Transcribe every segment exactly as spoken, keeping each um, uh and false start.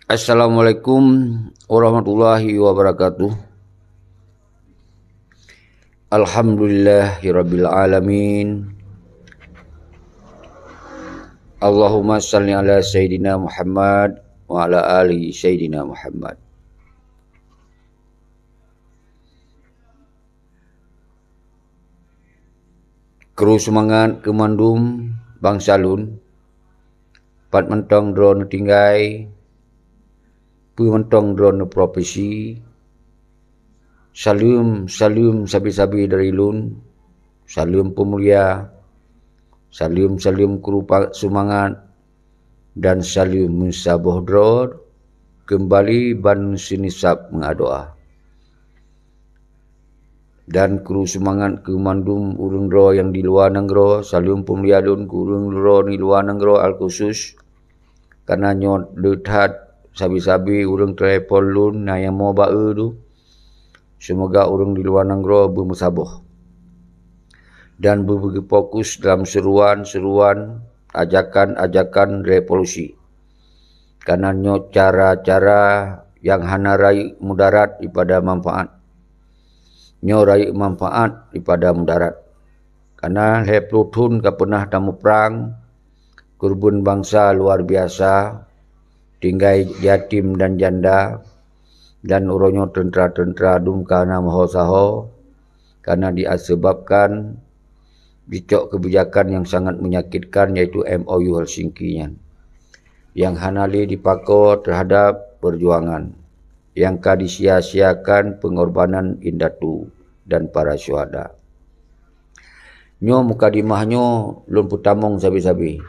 Assalamualaikum warahmatullahi wabarakatuh. Alhamdulillahirabbil alamin. Allahumma salli ala Sayyidina Muhammad wa ala ali Sayyidina Muhammad. Kru seumangat keu mandum bansa lôn, pat mantong droeneuh tinggai, peue mantong droeneuh profesi. Saleuem, saleuem sabe-sabe dari lôn, saleuem peumulia, saleuem-saleuem kru pa-, seumangat, dan saleuem meusaboh droe, keumbali ban seunisab meuadoa. Dan kru seumangat keu mandum ureuëng droe nyang di luwa nanggroe, saleuem peumulia lôn keu ureuëng droe di luwa nanggroe alkhusus, kareuna nyoe le that sabe-sabe ureuëng teulepon lôn na nyang mo ba-e tu. Seumoga ureuëng di luwa nanggroe beumeusaboh dan beugeufokus dalam seuruan-seuruan ajakan-ajakan revolusi. Kareuna nyoe cara-cara nyang hana rayeuk mudarat dipada manfaat. Nyoe rayeuk manfaat dipada mudarat. Kareuna lhée ploh thon ka peunah tamuprang, keureubeuen bansa luar biasa, tinggai yatim dan janda, dan uroe nyoe teuntra-teuntra dum ka na meuho-saho, kareuna disebabkan jicok keubijakan nyang sangat menyakitkan, yaitu M O U Helsinki nyan, nyang hana lé dipako terhadap perjuangan, nyang ka disia-siakan pengorbanan indatu dan para syuhada. Nyoe mukadimah nyoe lôn peutamong sabe-sabe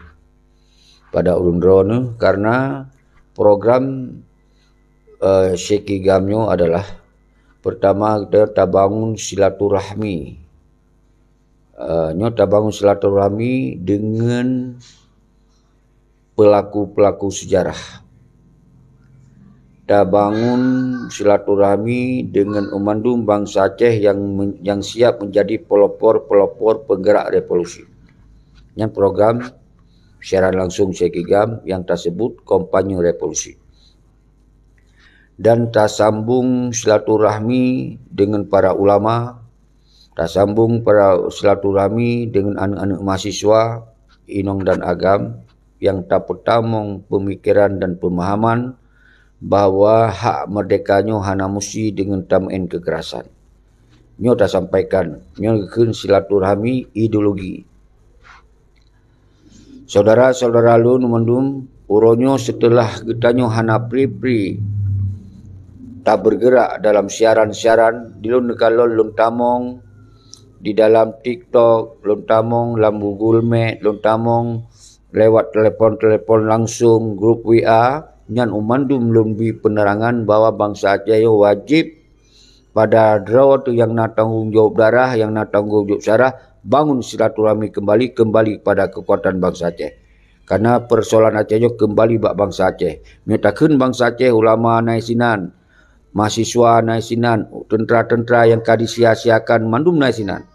pada ureuëng droeneuh, kareuna program, eh, Syekh Kigam nyoe adalah, pertama, kita tabangun silaturahmi. Eh, nyoe tabangun silaturahmi dengan pelaku-pelaku sejarah. Tabangun silaturahmi dengan mandum bansa Aceh yang men-, yang siap menjadi pelopor-pelopor penggerak revolusi. Nyan program siaran langsung Syekh Kigam yang tersebut kampanye revolusi. Dan tasambung silaturahmi dengan para ulama, tasambung para silaturahmi dengan aneuk-aneuk mahasiswa, inong dan agam, nyang tapeutamong peumikiran dan peumahaman bahwa hak merdeka nyoe hana musti dengan tameu'en keukerasan. Nyoe tasampaikan, nyoe kheun silaturahmi ideologi. Syedara-syedara lôn mandum, uroe nyoe seuteulah geutanyoe hana pri-pri tabeurgeurak dalam siaran-siaran, di lôn neukalon lôn tamong di dalam TikTok, lôn tamong lam Google Meet, lôn tamong lewat telepon-telepon langsung, grup W A, nyan u mandum lôn bi peunerangan bahwa bansa Aceh nyoe wajéb pada droe teuh nyang na tanggong jaweueb darah, nyang na tanggong jaweueb syarah, bangun silaturahmi keumbali, keumbali pada keukuatan bansa Aceh. Kareuna peusoalan Aceh nyoe keumbali bak bansa Aceh. Meunyoe takheun bansa Aceh, ulama na sinan, mahasiswa na sinan, teuntra-teuntra nyang ka disia-siakan, mandum na sinan.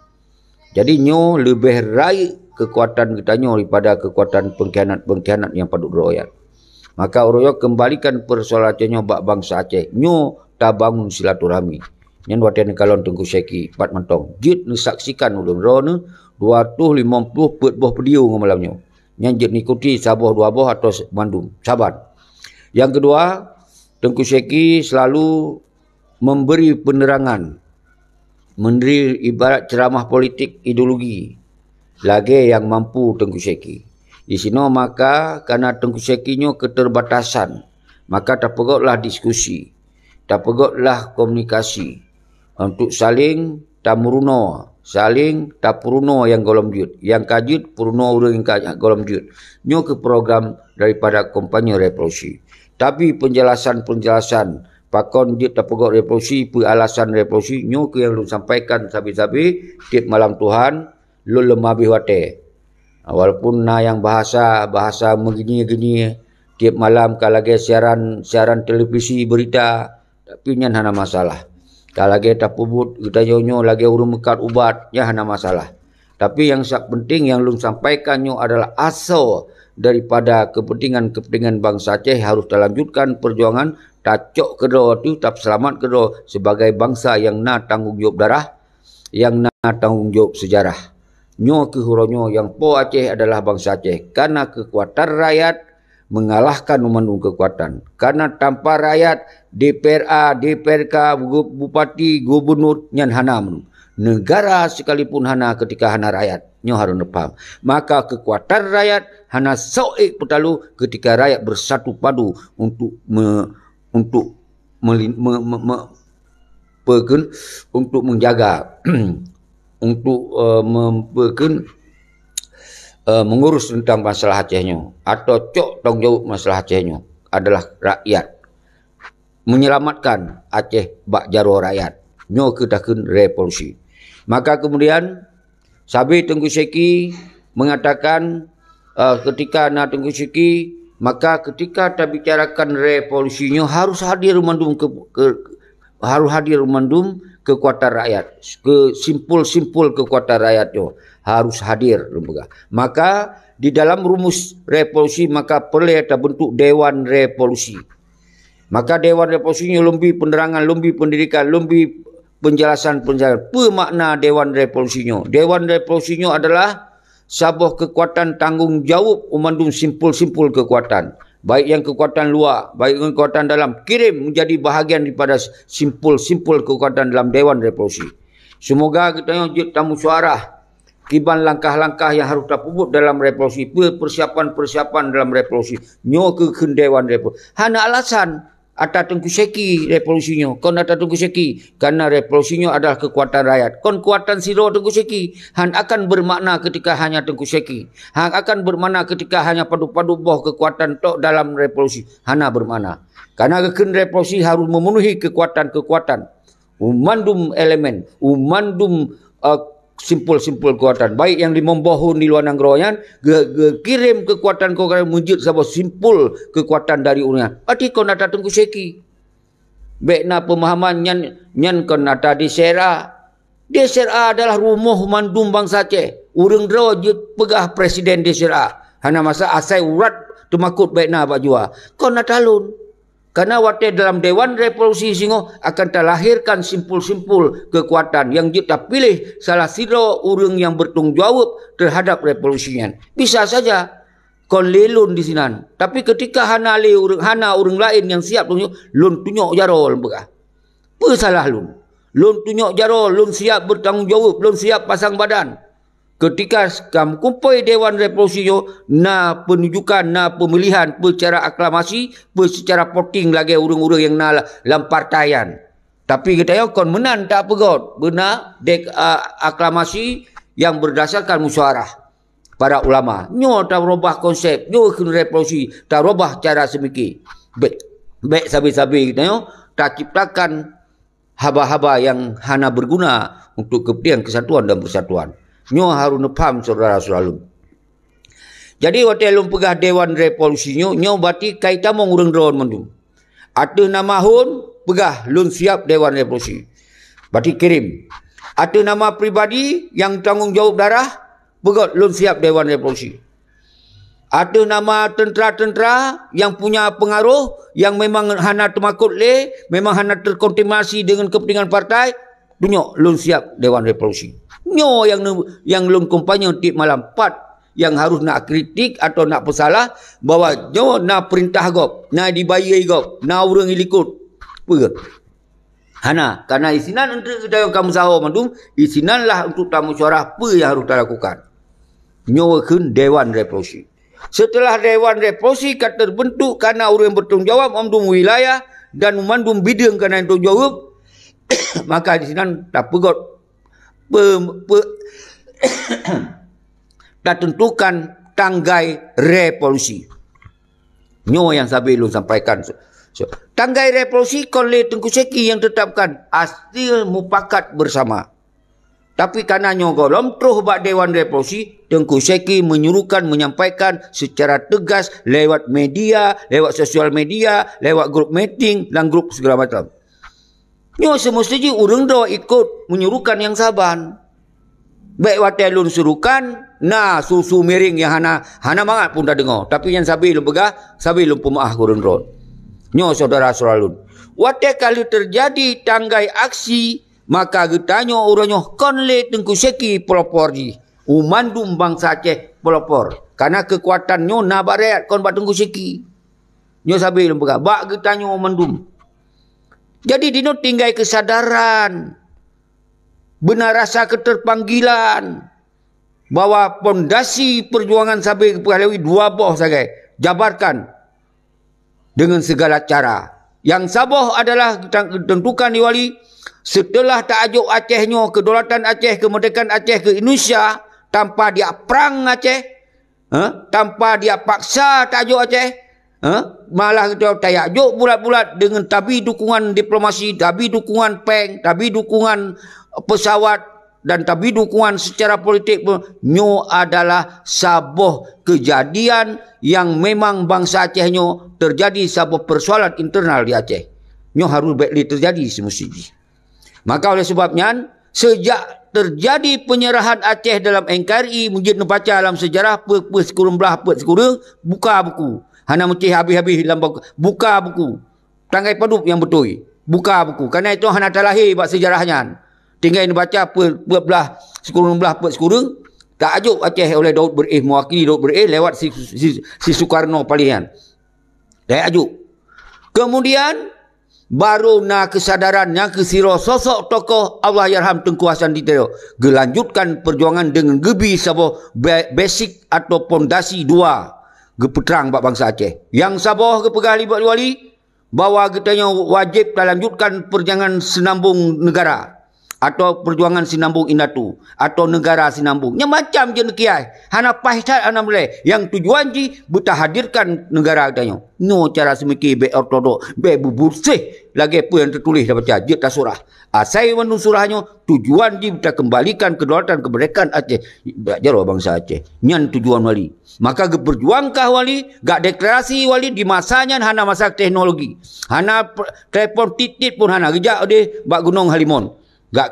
Jadi nyoe leubeh rayeuk keukuatan geutanyoe daripada keukuatan pengkhianat-pengkhianat nyang padub droe nyan. Maka uroe nyoe keumbalikan peusoalan Aceh nyoe bak bansa Aceh. Nyoe tabangun silaturahmi. Nyan watée neukalon Teungku Syeki pat mantong. Jeuet neusaksikan ulôn droeneuh dua ratus limong puluh peuet boh video ngon malam nyoe. Nyan jeuet neuikuti saboh dua boh atau se-, mandum saban. Nyang keudua, Teungku Syeki selalu memberi penerangan, memberi ibarat ceramah politik ideologi lagée nyang mampu Teungku Syeki. Disinoe maka kareuna Teungku Syeki nyoe keuterbatasan, maka tapeugotlah diskusi, tapeugotlah komunikasi untuk saling tameurunoe, saling tapeurunoe nyang gohlom jeuet, nyang ka jeuet peurunoe ureuëng nyang ka gohlom jeuet. Nyoe keuh program daripada kampanye revolusi. Tapi penjelasan-penjelasan pakon jeuet tapeugot revolusi, peue alasan revolusi, nyoe keuh nyang lôn sampaikan sabe-sabe tieb malam Tuhan, lôn leumabi watée. Walaupun na nyang bahasa, bahasa meugeunyi-geunyi, tieb malam ka lagée siaran, siaran televisi beurita, tapi nyan hana masalah. Ka lagée tapeubuet geutanyoe nyoe lagée ureuëng meukat ubat, nyan hana masalah. Tapi nyang sa-, penting nyang lôn sampaikan nyoe adalah asoe daripada kepentingan-kepentingan bansa Aceh harus talanjutkan perjuangan, tacok keudroe teuh, tapeuseulamat keudroe sebagai bansa nyang na tanggong jaweueb darah, nyang na tanggong jaweueb seujarah. Nyoe keuh uroe nyoe nyang po Aceh adalah bansa Aceh, karena keukuatan rakyat mengalahkan meumandum keukuatan. Karena tanpa rakyat, D P R A, D P R K, gu-, bupati, gubunur, nyan hana meunang. Negara sekalipun hana ketika hana rakyat. Nyoe harôh neupaham. Maka keukuatan rakyat hana soe ék peutaloe ketika rakyat bersatu padu untuk me-, untuk meli-, me-, me-, me-, peukheun, untuk menjaga, untuk, eh, mem-, peukheun, eh, mengurus tentang masalah Aceh nyoe atau cok tanggong jaweueb masalah Aceh nyoe adalah rakyat. Menyelamatkan Aceh bak jaroe rakyat. Nyoe keuh takheun revolusi. Maka kemudian, sabe Teungku Syeki mengatakan, eh, ketika na Teungku Syeki, maka ketika tabicarakan revolusi nyoe harus hadir mandum ke, ke, harus hadir mandum keukuatan rakyat, ke simpul-simpul keukuatan rakyat nyoe harus hadir, lôn peugah. Maka di dalam rumus revolusi, maka peureulée tabentuk Dewan Revolusi. Maka Dewan Revolusi nyoe lôn bi penerangan, lôn bi pendidikan, lôn bi penjelasan-penjelasan. Peue makna Dewan Revolusi nyoe? Dewan Revolusi nyoe adalah saboh keukuatan tanggong jaweueb u mandum simpul-simpul keukuatan. Baik nyang keukuatan luwa, baik nyang keukuatan dalam, kirém menjadi bahagian daripada simpul-simpul keukuatan dalam Dewan Revolusi. Seumoga geutanyoe jeuet tamusyawarah kiban langkah-langkah nyang harôh tapeubuet dalam revolusi, peue persiapan-persiapan dalam revolusi. Nyoe keuh kheun Dewan Revolusi. Hana alasan ata Teungku Syeki revolusi nyoe, kon ata Teungku Syeki, karena revolusi nyoe adalah keukuatan rakyat. Kon keukuatan sidroe Teungku Syeki, han akan bermakna ketika hanya Teungku Syeki. Han akan bermakna ketika hanya padub-padub boh keukuatan tok dalam revolusi. Hana bermakna. Karena geukheun revolusi harôh memenuhi keukuatan-keukuatan. U mandum elemen, u mandum, eh, simpul-simpul keukuatan. Baik nyang limong boh thôn di luwa nanggroe nyan, ge-, geukirém keukuatan-keukuatan meujeuet saboh simpul keukuatan dari ureuëng nyan. Berarti kon ata Teungku Syeki. Bék na peumahaman nyan, nyan kon ata D C R A. D C R A adalah rumoh mandum bansa Aceh. Ureuëng droe jeuet peugah presiden D C R A. Hana masa asai urat teumakot bék na bak juwa. Kon ata lôn. Karena watée dalam Dewan Revolusi singoh akan talahirkan simpul-simpul keukuatan nyang jeuet tapiléh salah sidroe ureuëng nyang bertanggung jaweueb terhadap revolusi nyan. Bisa saja kon lé lôn di sinan. Tapi ketika hana lé ureuëng, hana ureuëng laén nyang siap tunyok, lôn tunyok jaroe lôn peugah. Peue salah lôn? Lôn tunyok jaroe, lôn siap bertanggung jaweueb, lôn siap pasang badan. Ketika ka meukumpôi Dewan Revolusi nyoe, na penunjukan, na pemilihan, peu secara aklamasi, peu secara voting lagée ureuëng-ureuëng nyang na la-, lam partai nyan. Tapi geutanyoe kon meunan tapeugot, beuna dek, a, aklamasi nyang berdasarkan musyawarah para ulama. Nyoe tarubah konsep, nyoe kheun revolusi, tarubah cara seumiki. Bék, bék sabe-sabe geutanyoe taciptakan haba-haba nyang hana berguna untuk kepentingan kesatuan dan persatuan. Nyoe harôh neupaham syedara-syedara lôn. Jadi, watée lôn peugah Dewan Revolusi nyoe, nyoe berarti ka itamong ureuëng droe mandum. Ateueh nama thôn, peugah lôn siap Dewan Revolusi. Berarti kirém. Ateueh nama pribadi nyang tanggong jaweueb darah, peugah lôn siap Dewan Revolusi. Ateueh nama teuntera-teuntera nyang punya peungaroh, nyang memang hana teumakot lé, memang hana terkontaminasi deungon kepentingan partai, tunyok lôn siap Dewan Revolusi. Nyoe nyang ne-, nyang lôn kampanye tieb malam, pat nyang harôh nak kritik atau nak peusalah bahwa nyoe na peurintah gob, na dibayée gob, na ureuëng ilikot. Peue? Hana, karena isinan eunteuk geutanyoe ka meusaho mandum, isinan lah untuk tamusyawarah peue nyang harôh talakukan. Nyoe kheun Dewan Revolusi. Seuteulah Dewan Revolusi ka teubeuntuk karena ureuëng beutanggung jawab mandum wilayah dan mandum bideueng ka na tanggung jawab, maka di sinan tapeugot pe-, pe-, tatentukan tanggai revolusi. Nyoe nyang sabe lôn sampaikan. So, so, tanggai revolusi kon lé Teungku Syeki nyang tetapkan, hasil mupakat bersama. Tapi karena nyoe gohlom troh bak Dewan Revolusi, Teungku Syeki menyuruhkan menyampaikan secara tegas lewat media, lewat sosial media, lewat grup meeting dan grup segala macam. Nyoe seumeusti jih ureuëng droe ikot menyuruhkan nyang saban. Bék watée lôn suruhkan, Na su-su miréng nyang hana, hana mangat pun tadeungoe. Tapi nyan sabe lôn peugah, sabe lôn peumeu'ah keu ureuëng droe. Nyoe syedara-syedara lôn. Watée ka lheueh teujadi tanggai aksi, maka geutanyoe uroe nyoe kon lé Teungku Syeki peulopor jih. U mandum bansa Aceh peulopor. Karena keukuatan nyoe na bak rakyat kon bak Teungku Syeki. Nyoe sabe lôn peugah, bak geutanyoe mandum. Jadi dinoe tinggai keusadaran, beuna rasa keuteupanggilan bahwa pondasi peujuangan sabe geupeugah lé Wali dua boh sagai, jabarkan dengan segala cara. Nyang saboh adalah geutentukan di Wali, seuteulah ta-ajok Aceh nyoe, kedaulatan Aceh, keumeurdekaan Aceh keu Indonesia, tanpa diak prang Aceh, eh, tanpa diak paksa ta-ajok Aceh, eh, malah geutanyoe tajak jok bulat-bulat deungon tabi dukungan diplomasi, tabi dukungan péng, tabi dukungan pesawat, dan tabi dukungan secara politik pun, nyoe adalah saboh keujadian nyang memang bansa Aceh nyoe teujadi saboh peusoalan internal di Aceh. Nyoe harôh bék lé teujadi seumusti jih. Maka oleh sebab nyan, seujak teujadi peunyeurahan Aceh dalam N K R I, meujeuet neubaca lam seujarah peuet, peuet sikureueng blaih, peuet sikureueng, buka buku. Hana meucéh habéh-habéh lam buku. Buka buku. Tanggai padub nyang beutôi. Buka buku. Karena itu hana talahé bak seujarah nyan. Tinggai neubaca peuet, peuet blaih sikureueng blaih, peuet sikureueng, ta-ajok Aceh oleh Daud Beureu'éh, mewakili Daud Beureu'éh lewat si, si, si Sukarno paléh nyan. Ta-ajok. Kemudian, barô na keusadaran nyang keu sidroe sosok tokoh Allahyarham Teungku Hasan di Tiro geulanjutkan peujuangan deungon geubi saboh be-, basic atau pondasi dua geupeutrang bak bansa Aceh. Nyang saboh geupeugah lé Wali, bahwa geutanyoe wajéb talanjutkan peujuangan sinambong neugara atau peujuangan sinambong indatu atau neugara sinambong. Nyan macam jeuet neukiai. Hana paih that, hana meulée. Nyang tujuan jih beutahadirkan neugara geutanyoe. Nyoe cara seumike bék ortodok, bék bubur séh lagée peue nyang teutuléh tabaca, jeuet tasurah. Asai bandum surah nyoe tujuan jih takeumbalikan keudaulatan keumeurdekaan Aceh bak jaroe bansa Aceh. Nyan tujuan Wali. Maka geupeujuangkah Wali, gak deklarasi Wali di masa nyan hana masa teknologi. Hana telepon tit-tit pun hana. Geujak deh bak Gunong Halimon. Gak,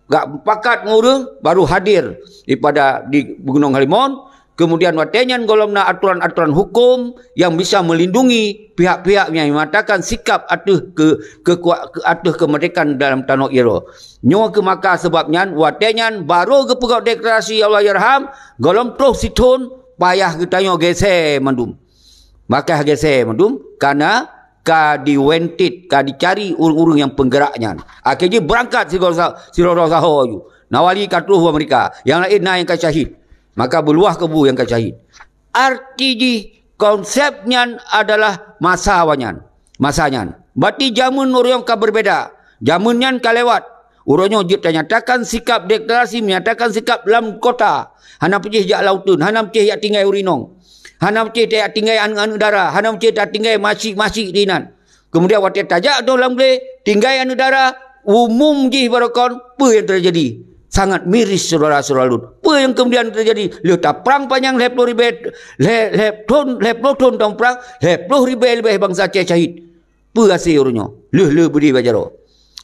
gak pakat ngon ureuëng baru hadir daripada di Gunong Halimon. Kemudian watée nyan gohlom na aturan-aturan hukum nyang bisa melindungi pihak-pihak nyang menyatakan sikap ateueh ke, ke, ke ateueh keumeurdekaan dalam tanoh Iro. Nyoe keuh maka sabab nyan watée nyan barô geupeugah deklarasi Allahyarham, gohlom troh sithon payah geutanyoe geuseue mandum. Maka geuseue mandum karena ka diwentit, ka dicari ureuëng-ureuëng nyang peunggerak nyan. Akhé jih beurangkat sidroe saho ju. Na Wali ka troh u Amerika, nyang laén na nyang ka syahid. Maka beuluwah keubu nyang ka syahid. Arti jih konsep nyan adalah masa awaknyan. Masa nyan. Berarti jameun ureuëng ka berbeda. Jameun nyan ka lewat. Uroe nyoe jeuet tanyatakan sikap deklarasi, menyatakan sikap lam kota. Hana peucéh jak lauteun, hana peucéh jak tinggai urinong. Hana peucéh jak tinggai aneuëk-aneuëk dara, hana peucéh jak tinggai masyik-masyik dinan. Kemudian watée tajak dong lam glé, tinggai aneuëk dara, umum jih barokon, peue nyang teujadi? Sangat miris syedara-syedara lôn. Peue nyang kemudian teujadi? Lheueh taprang panyang lhée ploh ribée, lhée, lhée thon, lhée ploh thon taprang, lhée ploh ribée leubeh bansa Aceh syahid. Peue hasé uroe nyoe? Lheueh le beudé bak jaroe.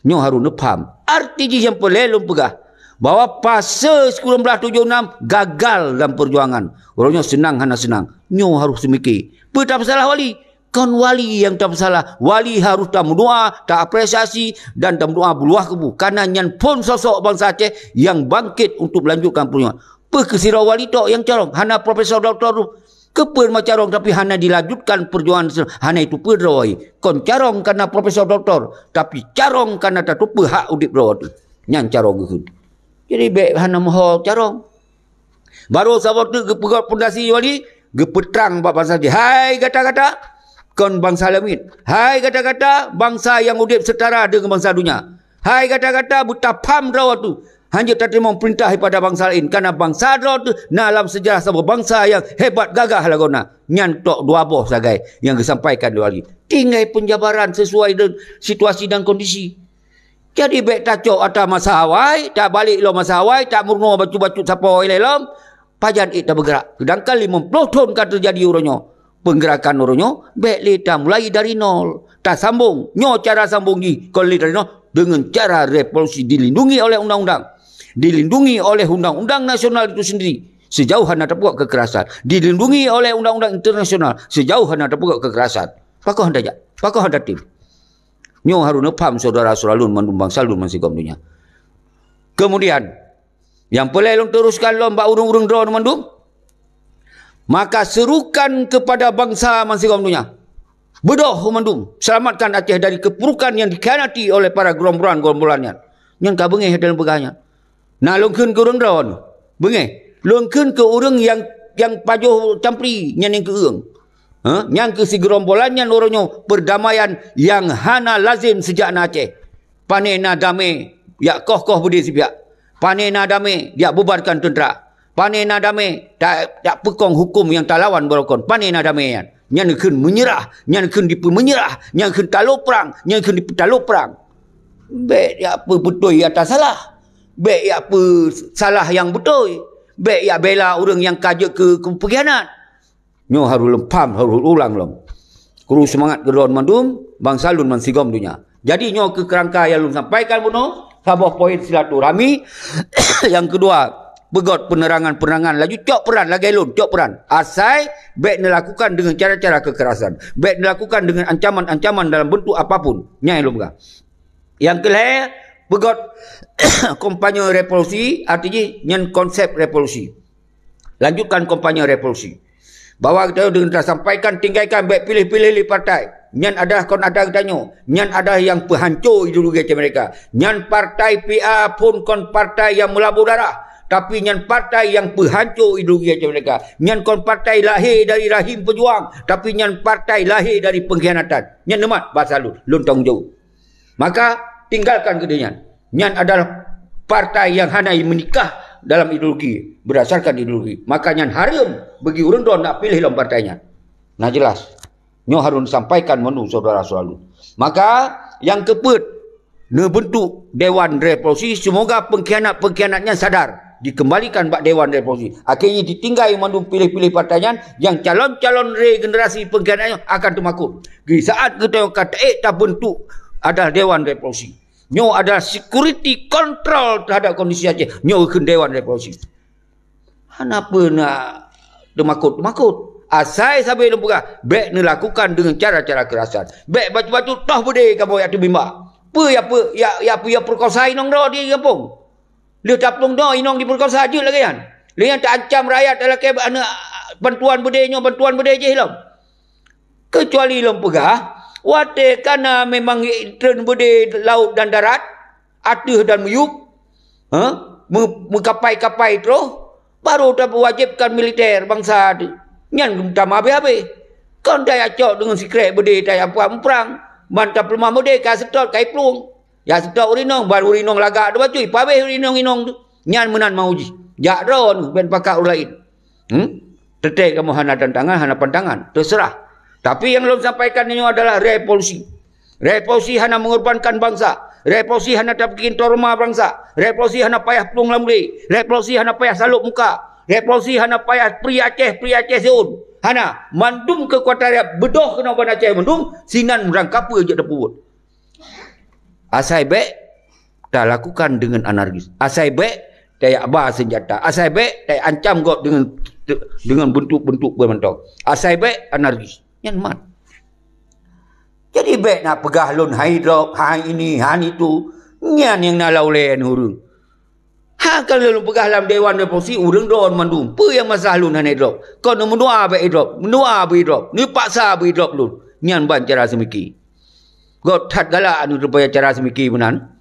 Nyoe harôh neupham. Arti jih nyang peureulée lôn peugah, bahwa fase sikureueng blaih tujoh nam gagal lam peujuangan. Uroe nyoe seunang hana seunang. Nyoe harôh seumike. Peue tapeusalah Wali? Kon Wali nyang tapeusalah. Wali harôh tameudoá, taapresiasi dan tameudoá beuluwah keubu. Karena nyan phon sosok bansa Aceh nyang bangkét untuk melanjutkan peujuangan. Peue keu sidroe Wali tok nyang carông, hana profesor doktor tu? Keupeue meucarông tapi hana dilanjutkan peujuangan se-, hana itu peue droe. Kon carông karena profesor doktor, tapi carông karena tateupeue hak udeb droe tu. Nyan carông geukheun. Jadi bék hana meuho carông. Barô saboh teuk geupeugét pondasi Wali, geupeutrang bak bansa jih. Hai gata-gata, kon bansa lamiet. Hai gata-gata, bansa nyang udeb seutara deungon bansa donya. Hai gata-gata, beutapham droe tu. Hanjeuet tateurimong peurintah daripada bansa laén, karena bansa droe teuh na lam seujarah saboh bansa nyang hebat gagah lagoe na. Nyan tok dua boh sagai nyang geusampaikan lé Wali. Tinggai peunjabaran sesuai deungon situasi dan kondisi. Jadi bék tacok atra masa awai, tabalek lom masa awai, tameurunoe bacut-bacut sapo ilée lom, pajan ék tabeugrak. Seudangkan limong ploh thon ka teujadi uroe nyoe. Peunggerakan uroe nyoe bék lé tamulai dari nol. Tasambong. Nyoe cara sambong jih kon lé dari nol deungon cara revolusi dilindungi oleh undang-undang. Dilindungi oleh undang-undang nasional itu sendiri. Sijauh hana tapeugot kekerasan, dilindungi oleh undang-undang internasional, sijauh hana tapeugot kekerasan, pakoh hana jak, pakoh hana tem. Nyoe harôh neupham syedara-syedara lôn mandum, bansa lôn bansigom donya. Kemudian, nyang peureulée lôn teruskan lom bak ureuëng-ureuëng droe mandum, maka serukan kepada bansa bansigom donya. Beudôh mandum, selamatkan Aceh dari kepurukan yang dikhianati oleh para gerombolan-gerombolan nyan. Nyan ka beungéh dan peugah nyan. Na lôn kheun keu ureuëng droe, beungéh. Lôn kheun keu ureuëng nyang, nyang pajoh campri nyan nyang keu ureuëng. Ha? Nyang keu sigeurombolan nyan uroe nyoe perdamaian nyang hana lazem sejak na Aceh. Pane na damé, jak koh-koh beudé sipiak. Pane na damé, jak bubarkan teuntra. Pane na damé, ta-, jak peukong huköm nyang talawan beurukon. Pane na damé nyan. Nyan kheun meunyeurah, nyan kheun dipeumeunyeurah, nyan kheun talo prang, nyan kheun dipeutalo prang. Bék jak peubeutôi atas salah. Bék jak peusalah nyang beutôi. Bék jak bela ureuëng nyang ka jeuet keu, keu peukhianat. Nyoe harôh lôn pham, harôh ulang lom. Kru seumangat keu droe mandum, bansa lôn bansigom donya. Jadi nyoe keuh keurangka nyang lôn sampaikan bunoe, saboh poin silaturahmi. Nyang keudua, peugot penerangan-penerangan, laju cok peuran lagée lôn, cok peuran. Asai bék neulakukan deungon cara-cara kekerasan. Bék neulakukan deungon ancaman-ancaman dalam bentuk apapun. Nyan lôn peugah. Nyang keulhée, peugot kampanye revolusi, arti jih nyan konsep revolusi. Lanjutkan kampanye revolusi. Bahwa geutanyoe deungon tasampaikan, tinggalkan, bék piléh-piléh lé partai. Nyan adalah kon ada geutanyoe. Nyan adalah nyang peuhanco ideologi Aceh Merdeka. Nyan partai P A phon kon partai nyang meulaboh darah, tapi nyan partai nyang peuhanco ideologi Aceh Merdeka. Nyan kon partai lahé dari rahim peujuang, tapi nyan partai lahé dari pengkhianatan. Nyan neumat basa lôn, lôn tanggong jaweueb. Maka, tinggalkan keudeh nyan. Nyan adalah partai nyang hana meunikah dalam ideologi, berdasarkan ideologi. Maka nyan hareuem bagi ureuëng droe nak piléh lom partai nyan. Nah, jelas. Nyoe harôh sampaikan mandum syedara-syedara lôn. Maka, nyang keupeuet, neubeuntuk Dewan Revolusi, seumoga pengkhianat-pengkhianat nyan sadar, dikembalikan bak Dewan Revolusi. Akhé jih ditinggai mandum piléh-piléh partai nyan, nyang calon-calon regenerasi pengkhianat nyan akan teumakot. Di saat geutanyoe ka taék tabeuntuk adalah Dewan Revolusi. Nyoe adalah security control terhadap kondisi Aceh. Nyoe kheun Dewan Revolusi. Hana peue na teumakot-teumakot. Asai sabe lôn peugah, bék neulakukan deungon cara-cara keurasan. Bék bacut-bacut toh beudé kamoe jak teubimbak. Peue ya, peue ya, ya, peue ya peukosa inong droe di gampông. Lheueh taplueng droe inong dipeukosa jeuet lagée nyan. Lheueh nyan taancam rakyat talakée aneuk bantuan beudé nyoe, bantuan beudé jih lom. Keucuali lôn peugah, watée ka na memang treun beudé laôt dan darat, ateueh dan miyueb, ha, meu-, meukapai-kapai troh, barô tawajéb kan militer bansa teuh. Nyan tamah habéh-habéh. Kon tajak cok deungon sikrek beudé tajak peuprang, ban tapeuleumah beudé ka seutôt ka iplueng. Jak seutôt ureuëng inong, ban ureuëng inong lagak teuh bacut, pabéh ureuëng inong-inong teuh. Nyan meunan mau jih. Jak droe nyoe, bék pakat ureuëng laén. Hmm? Teuntée kamoe hana tantangan, hana pantangan. Teuseurah. Tapi nyang lôn sampaikan nyoe adalah revolusi. Revolusi hana mengorbankan bansa. Revolusi hana tabikin trauma bansa. Revolusi hana payah plueng lam glé. Revolusi hana payah salôb muka. Revolusi hana payah pri Aceh, pri Aceh siôn. Hana. Mandum keukuatan rakyat beudôh keunoe ban Aceh mandum, sinan meurangkapeue jeuet tapeubuet. Asai bék talakukan deungon anarkis. Asai bék tajak ba seunjata. Asai bék taancam gob deungon, deungon beuntuk-beuntuk peue mantong. Asai bék anarkis. Nyan mat. Jadi bék na peugah lôn hai drob, hai ini, hai itu. Nyan nyang na lam ulée ureuëng. Ha, ka lôn peugah lam Dewan Revolusi, ureuëng droe mandum. Peue nyang masalah lôn hana idrob? Kon neumeudoa bék idrob, meudoa bék idrob, neupaksa bék idrob lôn. Nyan ban cara seumiki. Göt that galak anu rupaya cara seumiki meunan.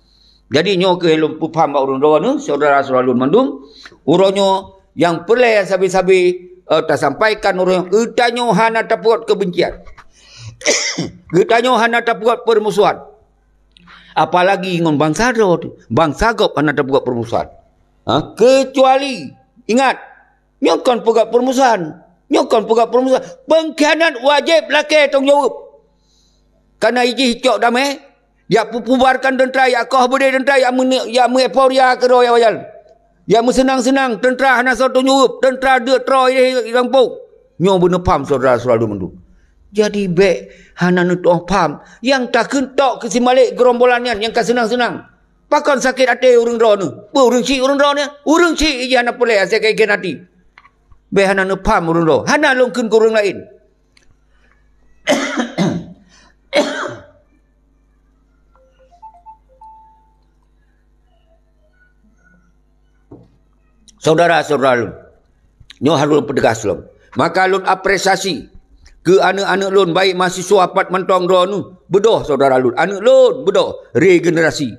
Jadi nyoe keuh lôn peupaham bak ureuëng droe nyoe, syedara-syedara lôn mandum. Uroe nyoe nyang peureulée sabe-sabe, eh, tasampaikan uroe nyoe, geutanyoe hana tapeugot keubencian. Geutanyoe hana tapeugot peurmusuhan. Apalagi ngon bansa droe teuh, bansa gob hana tapeugot peurmusuhan. Ha? Keucuali, ingat, nyoe kon peugah peurmusuhan. Nyoe kon peugah peurmusuhan. Peungkhianat wajéb lakée tanggong jaweueb. Kana ijih cok damé, jak peububarkan teuntra, jak koh beudé teuntra, jak meune-, jak meueuforia keudroe awaknyan. Jak meuseunang-seunang, teuntra hana soe tanggong jaweueb, teuntra deuk troe di gampông. Nyoe beuneupham syedara-syedara lôn mandum. Jadi bék hana neutuoh pham. Nyang takheun tok keu si Malik geurombolan nyan nyang ka seunang-seunang. Pakon sakét até ureuëng droe nyoe? Peue ureuëng syiek ureuëng droe nyoe? Ureuëng syiek ijih hana puléh asai ka ikheun até. Bék hana neupham ureuëng droe. Hana lôn kheun keu ureuëng laén. Saudara-saudara lôn, nyoe harôh lôn peuteugas lom. Maka lôn apresiasi keu aneuëk-aneuëk lôn, baik mahasiswa pat mantong droeneueh, beudôh saudara lôn, aneuëk lôn beudôh regenerasi.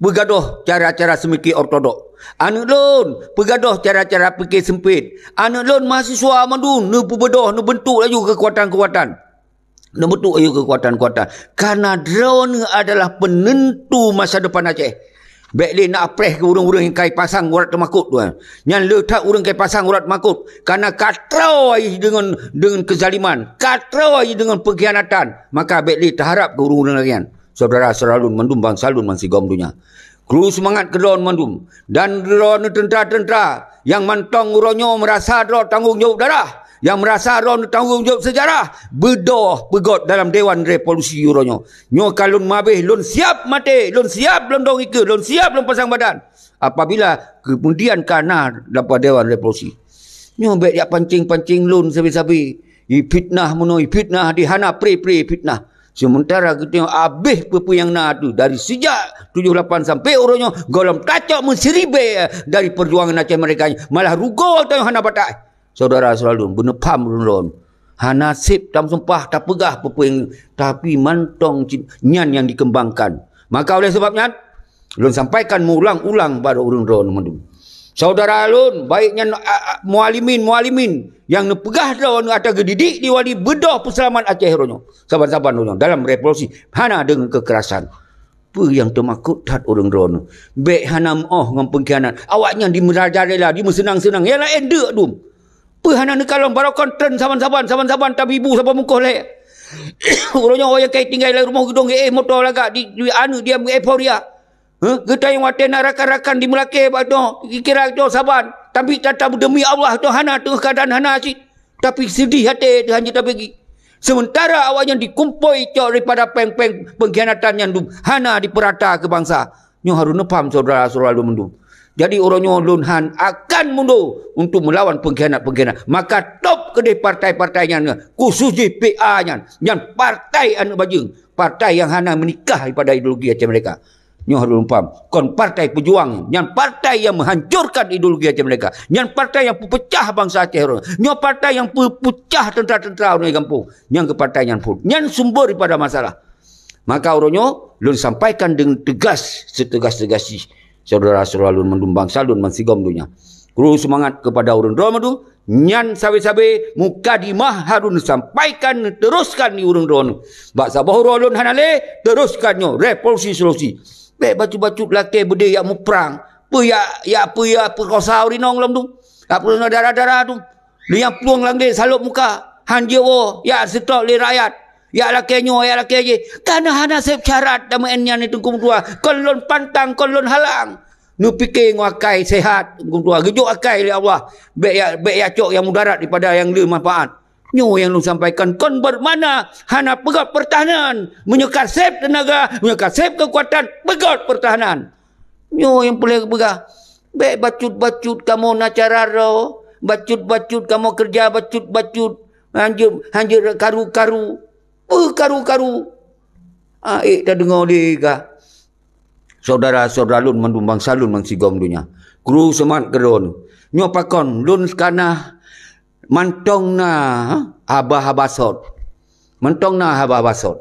Peugadôh cara-cara seumike ortodok. Aneuëk lôn, peugadôh cara-cara pike seumpet. Aneuëk lôn mahasiswa mandum neupeubeudôh, neubeuntuk laju keukuatan-keukuatan. Neubeuntuk laju keukuatan-keukuatan. Karena droeneueh adalah penentu masa depan Aceh. Bék lé na apreh keu ureuëng-ureuëng nyang ka ipasang urat teumakot tu. Nyan le that ureuëng ka ipasang urat teumakot. Karena ka troe deungon, deungon kezaliman, ka troe deungon pengkhianatan. Maka bék lé taharab keu ureuëng-ureuëng lagée nyan. Saudara-saudara lôn mandum bansa lôn bansigom donya. Kru seumangat keu droeneueh mandum. Dan droeneueh teuntara-teuntara nyang mantong uroe nyoe meurasa droe tanggong jaweueb darah, nyang meurasa droeneueh tanggong jaweueb seujarah, beudôh peugét dalam Dewan Revolusi uroe nyoe. Nyoe ka lôn mabeh, lôn siab maté, lôn siab lôn dong ikeue, lôn siab lôn pasang badan. Apabila keumudian ka na dalam Dewan Revolusi. Nyoe bék jak pancing-pancing lôn sabe-sabe. Ifitnah meunoe, ifitnah di hana pre-pre fitnah. Sementara geutanyoe abéh peue-peue nyang na tu, dari sejak tujoh lapan sampai uroe nyoe, gohlom tacok meusiribée dari perjuangan Aceh Merdeka nyoe. Malah rugoe tanyoe hana batai. Saudara-saudara lôn, beuneupham lôn lôn. Hana sép tameusumpah, tapeugah peue-peue nyang, tapi mantong cit nyan nyang dikembangkan. Maka oleh sebab nyan, lôn sampaikan meuulang-ulang bak ureuëng droeneueh mandum. Saudara lôn, baik nyan, a, a, mualimin-mualimin nyang neupeugah droeneueh ateueh geudidik di Wali, beudôh peuseulamat Aceh uroe nyoe. Saban-saban uroe nyoe dalam revolusi, hana deungon keukerasan. Peue nyang teumakot that ureuëng droeneueh. Bék hana meuoh ngon pengkhianat. Awaknyan dimerajalela, dimeuseunang-seunang. Nyang laén deuk dum. Peue hana neukalon barokon treun saban-saban, saban-saban tabibu saban mungkoh lhée. Uroe nyoe nyang kai tinggai lam rumoh geudong, eh, moto lagak di, di aneuëk dia euforia. Heh, geutanyoe watée na rakan-rakan di meulakée bak nyoe, kira nyoe saban. Tapi tata demi Allah nyoe hana, teungoh keuadaan hana cit. Tapi seudeh até teuh hanjeuet tabagi. Sementara awaknyan dikumpôi cok daripada péng-péng pengkhianatan nyan dum, hana dipeurata keu bansa. Nyoe harôh neupham saudara-saudara lôn mandum. Jadi uroe nyoe lôn han akan mundur untuk meulawan pengkhianat-pengkhianat. Maka top keudeh partai-partai nyan, khusus jih P A nyan, nyan partai aneuëk bajeueng, partai nyang hana meunikah daripada ideologi Aceh Merdeka. Nyoe harôh lôn pham. Kon partai pejuang, nyan partai nyang meuhancurkan ideologi Aceh Merdeka. Nyan partai nyang peupeucah bansa Aceh uroe nyoe. Nyoe partai nyang peupeucah teuntara-teuntara uroe nyoe di gampông. Nyan keuh partai nyan phon. Nyan sumber daripada masalah. Maka uroe nyoe lôn sampaikan deungon teugas, seutegas-tegas jih, saudara-saudara lôn mandum bansa lôn bansigom donya. Kru seumangat keupada ureuëng droe mandum, nyan sabe-sabe mukadimah harôh neusampaikan, neuteruskan di ureuëng droeneueh. Bak saboh uroe lôn hana lé, teruskan nyoe, revolusi-revolusi. Bék bacut-bacut lakée beudé jak muprang. Peue jak, jak peue jak peukosa ureuëng inong lom tu. Jak peukosa dara-dara tu. Lé nyang plueng lam glé salôb muka. Han jeuet woe, jak seutôt lé rakyat. Jak lakée nyoe, jak lakée jéh. Kana hana sép syarat tameuén nyan Teungku meutuah. Kon lôn pantang, kon lôn halang. Neupike ngon akai seuhat, Teungku meutuah. Geujok akai lé Allah. Bék jak, bék jak cok nyang mudarat daripada nyang le manfaat. Nyoe nyang lôn sampaikan kon bermakna hana peugét peurtahanan. Meunyoe ka sép teunaga, meunyoe ka sép keukuatan, peugét peurtahanan. Nyoe nyang peureulée geupeugah, bék bacut-bacut kamoe na cara droe, bacut-bacut kamoe keureuja bacut-bacut, hanjeuet, hanjeuet karu-karu, peue karu-karu. Ah, ék tadeungoe lé gah. Saudara-saudara lôn mandum bansa lôn bansigom donya. Kru seumangat keu droeneueh. Nyoe pakon lôn kana mantong na haba-haba sot. Mantong na haba-haba sot.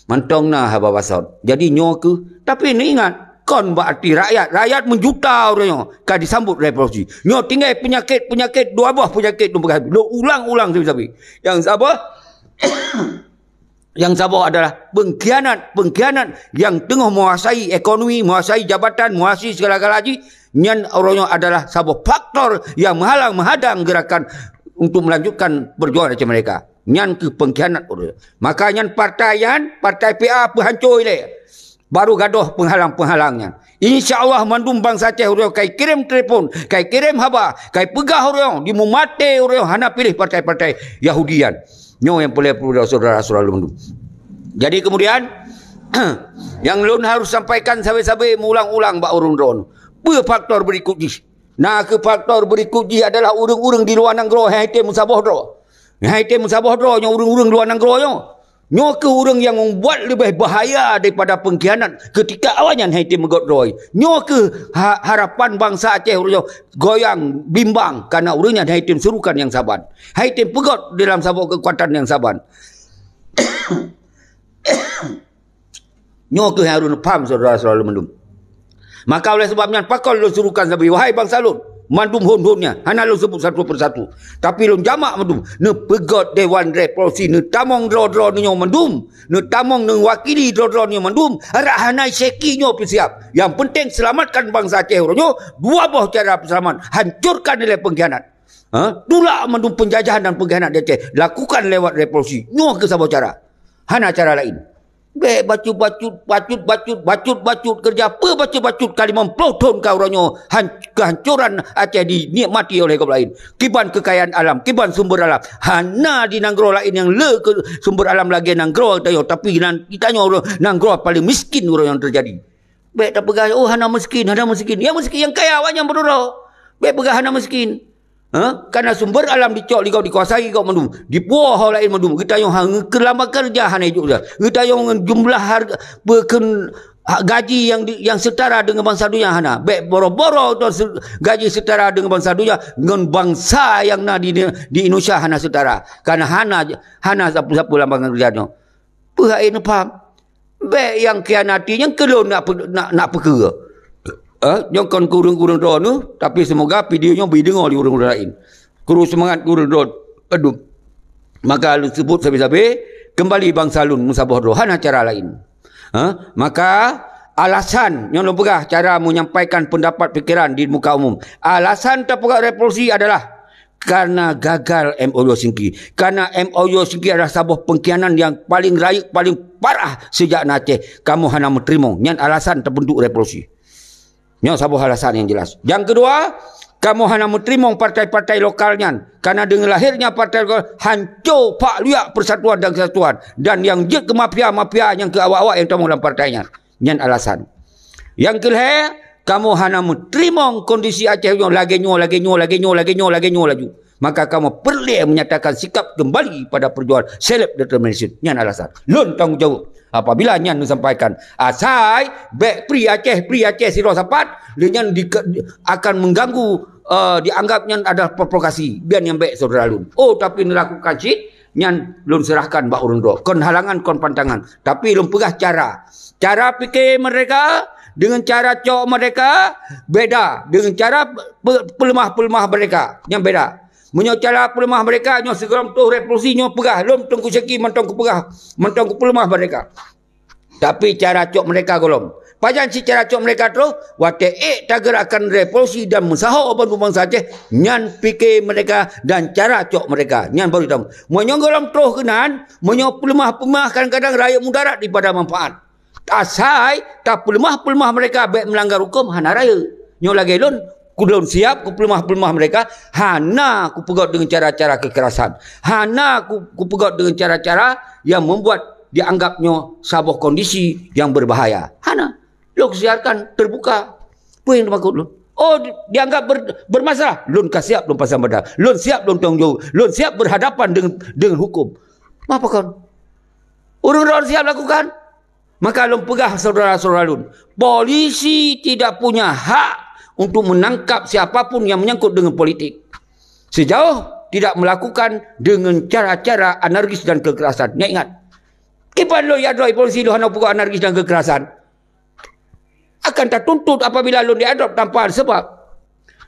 Mantong na haba-haba sot. Jadi nyoe keuh, tapi neuingat, kon bak até rakyat. Rakyat meujuta uroe nyoe ka disambot revolusi. Nyoe tinggai peunyakét-peunyakét, dua boh peunyakét lôn peugah. Lôn ulang-ulang sabe-sabe. Nyang saboh, nyang saboh adalah pengkhianat-pengkhianat nyang teungoh menguasai ekonomi, menguasai jabatan, menguasai segala-gala jih. Nyan uroe nyoe adalah saboh faktor nyang meuhalang meuhadang gerakan untuk melanjutkan perjuangan Aceh Merdeka. Nyan keuh pengkhianat uroe nyoe. Maka nyan partai nyan, partai P A peuhanco ilée. Baru gadôh penghalang-penghalang nyan. Insya Allah mandum bansa Aceh uroe nyoe kai kirém telepon, kai kirém haba, kai peugah uroe nyoe, di mumaté uroe nyoe hana piléh partai-partai Yahudi nyan. Nyoe nyang peureulée saudara-saudara lôn mandum. Jadi kemudian, nyang lôn harôh sampaikan sabe-sabe meuulang-ulang bak ureuëng droeneueh. Peue faktor berikut jih? Na kheueh faktor berikut jih adalah ureuëng-ureuëng di luwa nanggroe hai tem meusaboh droe. Hai tem meusaboh droe nyoe ureuëng-ureuëng luwa nanggroe nyoe. Nyoe kheueh ureuëng nyang membuat leubeh bahaya daripada pengkhianat ketika awaknyan hai tem meugöt droe. Nyoe kheueh ha-, harapan bansa Aceh uroe nyoe goyang bimbang karena ureuëng nyan hai tem surukan nyang saban. Hai tem peugöt dalam saboh keukuatan nyang saban. Nyoe kheueh nyang harôh paham syedara-syedara lôn mandum. Maka oleh sebab nyan pakon lôn surukan sabe, wahai bansa lôn, mandum hon-hon nyan, hana lôn seubut satu persatu. Tapi lôn jamak mandum, neupeugöt dewan revolusi, neutamong droe-droe nyoe mandum, neutamong neuwakili droe-droe nyoe mandum, rot hana syeki nyoe pih siap. Nyang penting selamatkan bansa Aceh uroe nyoe, dua boh cara peuseulamat, hancurkan nilai pengkhianat. Ha? Tulak mandum penjajahan dan pengkhianat di Aceh, lakukan lewat revolusi. Nyoe kheueh saboh cara. Hana cara laén. Bèk bacut-bacut, bacut-bacut, bacut-bacut. Keureuja peue bacut-bacut ka limong ploh thon ka uroe nyoe han-, keuhancoran Aceh dinikmati oleh gob laén. Kiban keukayaan alam, kiban sumber alam. Hana di nanggroe laén nyang le keu sumber alam lagèe nanggroe geutanyoe, tapi nan geutanyoe nanggroe paleng miskin uroe nyoe teujadi. Bèk tapeugah, "Oh, hana miskin, hana miskin." Nyang miskin nyang kaya awaknyan beudôh. Bèk peugah hana miskin. Ha? Karena sumber alam dicok lé gob, dikuasai gob mandum. Dipuwoe ho laén mandum. Geutanyoe ha-, ngeukeulam keureuja hana ijok ja. Geutanyoe ngon jumlah harga, peukheun ha-, gaji nyang di, nyang setara deungon bansa donya hana. Bèk boro-boro tu se-, gaji setara deungon bansa donya, ngon bansa nyang na di, di Indonesia hana setara. Karena hana, hana sapeue-sapeue lam bansa donya nyoe. Peue hana paham? Bèk nyang khianati nyang keu lôn nak pe-, nak, nak peukeue. Eh, nyang kon keu ureueng-ureueng droeneuh, tapi seumoga video nyoe beudeungoe lé ureueng-ureueng laén. Kuru seumangat keu ureueng droe. Aduh. Maka lôn seubut sabe-sabe, keumbali bansa lôn meusaboh droe. Hana cara laén. Ha? Maka alasan nyang lôn peugah cara menyampaikan pendapat pikiran di muka umum. Alasan tapeugah revolusi adalah karena gagal M O U Helsinki. Karena M O U Helsinki adalah saboh pengkhianat nyang paleng rayeuk, paleng parah sejak na Aceh. Kamoe hana meuteurimong. Nyan alasan teubeuntuk revolusi. Nyoe saboh alasan nyang jelas. Nyang keudua, kamoe hana meuteurimong partai-partai lokal nyan. Karena deungon lahirnya partai lokal, hanco pak luyak persatuan dan kesatuan. Dan nyang jeuet keu mafia-mafia nyang keu awak-awak nyang tamong lam partai nyan. Nyan alasan. Nyang keulhèe, kamoe hana meuteurimong kondisi Aceh nyoe lagèe nyoe, lagèe nyoe, lagèe nyoe, lagèe nyoe, lagèe nyoe laju. Maka kamoe peureulèe menyatakan sikap kembali pada perjuangan self determination. Nyan alasan. Lôn tanggong jaweueb apabila nyan neusampaikan. Asai bèk Free Aceh, Free Aceh sidroe sapat, lé nyan di, akan mengganggu, eh, dianggap nyan adalah provokasi. Biar nyan bèk syedara lôn. Oh, tapi neulakukan cit, nyan lôn serahkan bak ureueng droe. Kon halangan, kon pantangan. Tapi lôn peugah cara. Cara pike mereka dengan cara cok mereka beda. Dengan cara pe-, peuleumah-peuleumah mereka, nyan beda. Meunyoe cara peuleumah mereka, nyoe sigohlom troh revolusi nyoe peugah, lôn Teungku Syeki mantong kupeugah, mantong kupeuleumah mereka. Tapi cara cok mereka gohlom. Pajan cit cara cok mereka troh, watèe ék tageurakan revolusi dan meusaho bandum bansa Aceh, nyan pike mereka dan cara cok mereka. Nyan baru hitam. Meunyoe gohlom troh keunan, meunyoe peuleumah-peuleumah kadang-kadang rayeuk mudarat daripada manfaat. Asai tapeuleumah-peuleumah mereka bèk meulanggar huköm hana rayeuk. Nyoe lagèe lôn, ku lôn siap kupeuleumah-peuleumah mereka, hana kupeugöt deungon cara-cara kekerasan. Hana ku, kupeugöt deungon cara-cara yang membuat dianggap nyoe saboh kondisi yang berbahaya. Hana. Lôn kusiarkan terbuka. Peue nyang teumakot lôn? Oh, di, dianggap ber, bermasalah. Lôn ka siap lôn pasang badan. Lôn siap lôn tanggong jaweueb. Lôn siap berhadapan dengan, dengan hukum. Mapa kon? Ureueng droe siap lakukan? Maka lôn peugah syedara-syedara lôn, polisi tidak punya hak untuk menangkap siapa pun yang menyangkut dengan politik. Sejauh tidak melakukan dengan cara-cara anarkis dan kekerasan. Nyan ingat, kiban lôn jak droe polisi lôn hana peugah anarkis dan kekerasan. Akan tatuntut apabila lôn diadop tanpa ada sebab.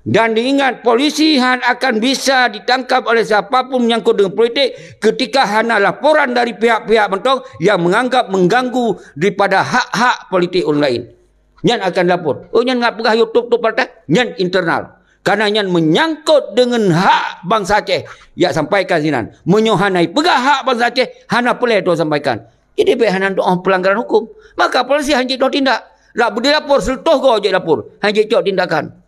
Dan diingat, polisi han akan bisa ditangkap oleh siapa pun menyangkut dengan politik ketika hana laporan dari pihak-pihak mantong yang menganggap mengganggu daripada hak-hak politik ureueng laén. Nyan akan lapor. Oh, nyan ngat peugah YouTube tu partai, nyan internal. Karena nyan menyangkut dengan hak bansa Aceh. Jak sampaikan sinan. Meunyoe hana peugah hak bansa Aceh, hana peureulèe droe sampaikan. Jadi bèk hana doh pelanggaran hukum. Maka polisi han jeuet doh tindak. Rak beudilapor, seutoh goe jeuet lapor. Han jeuet cok tindakan.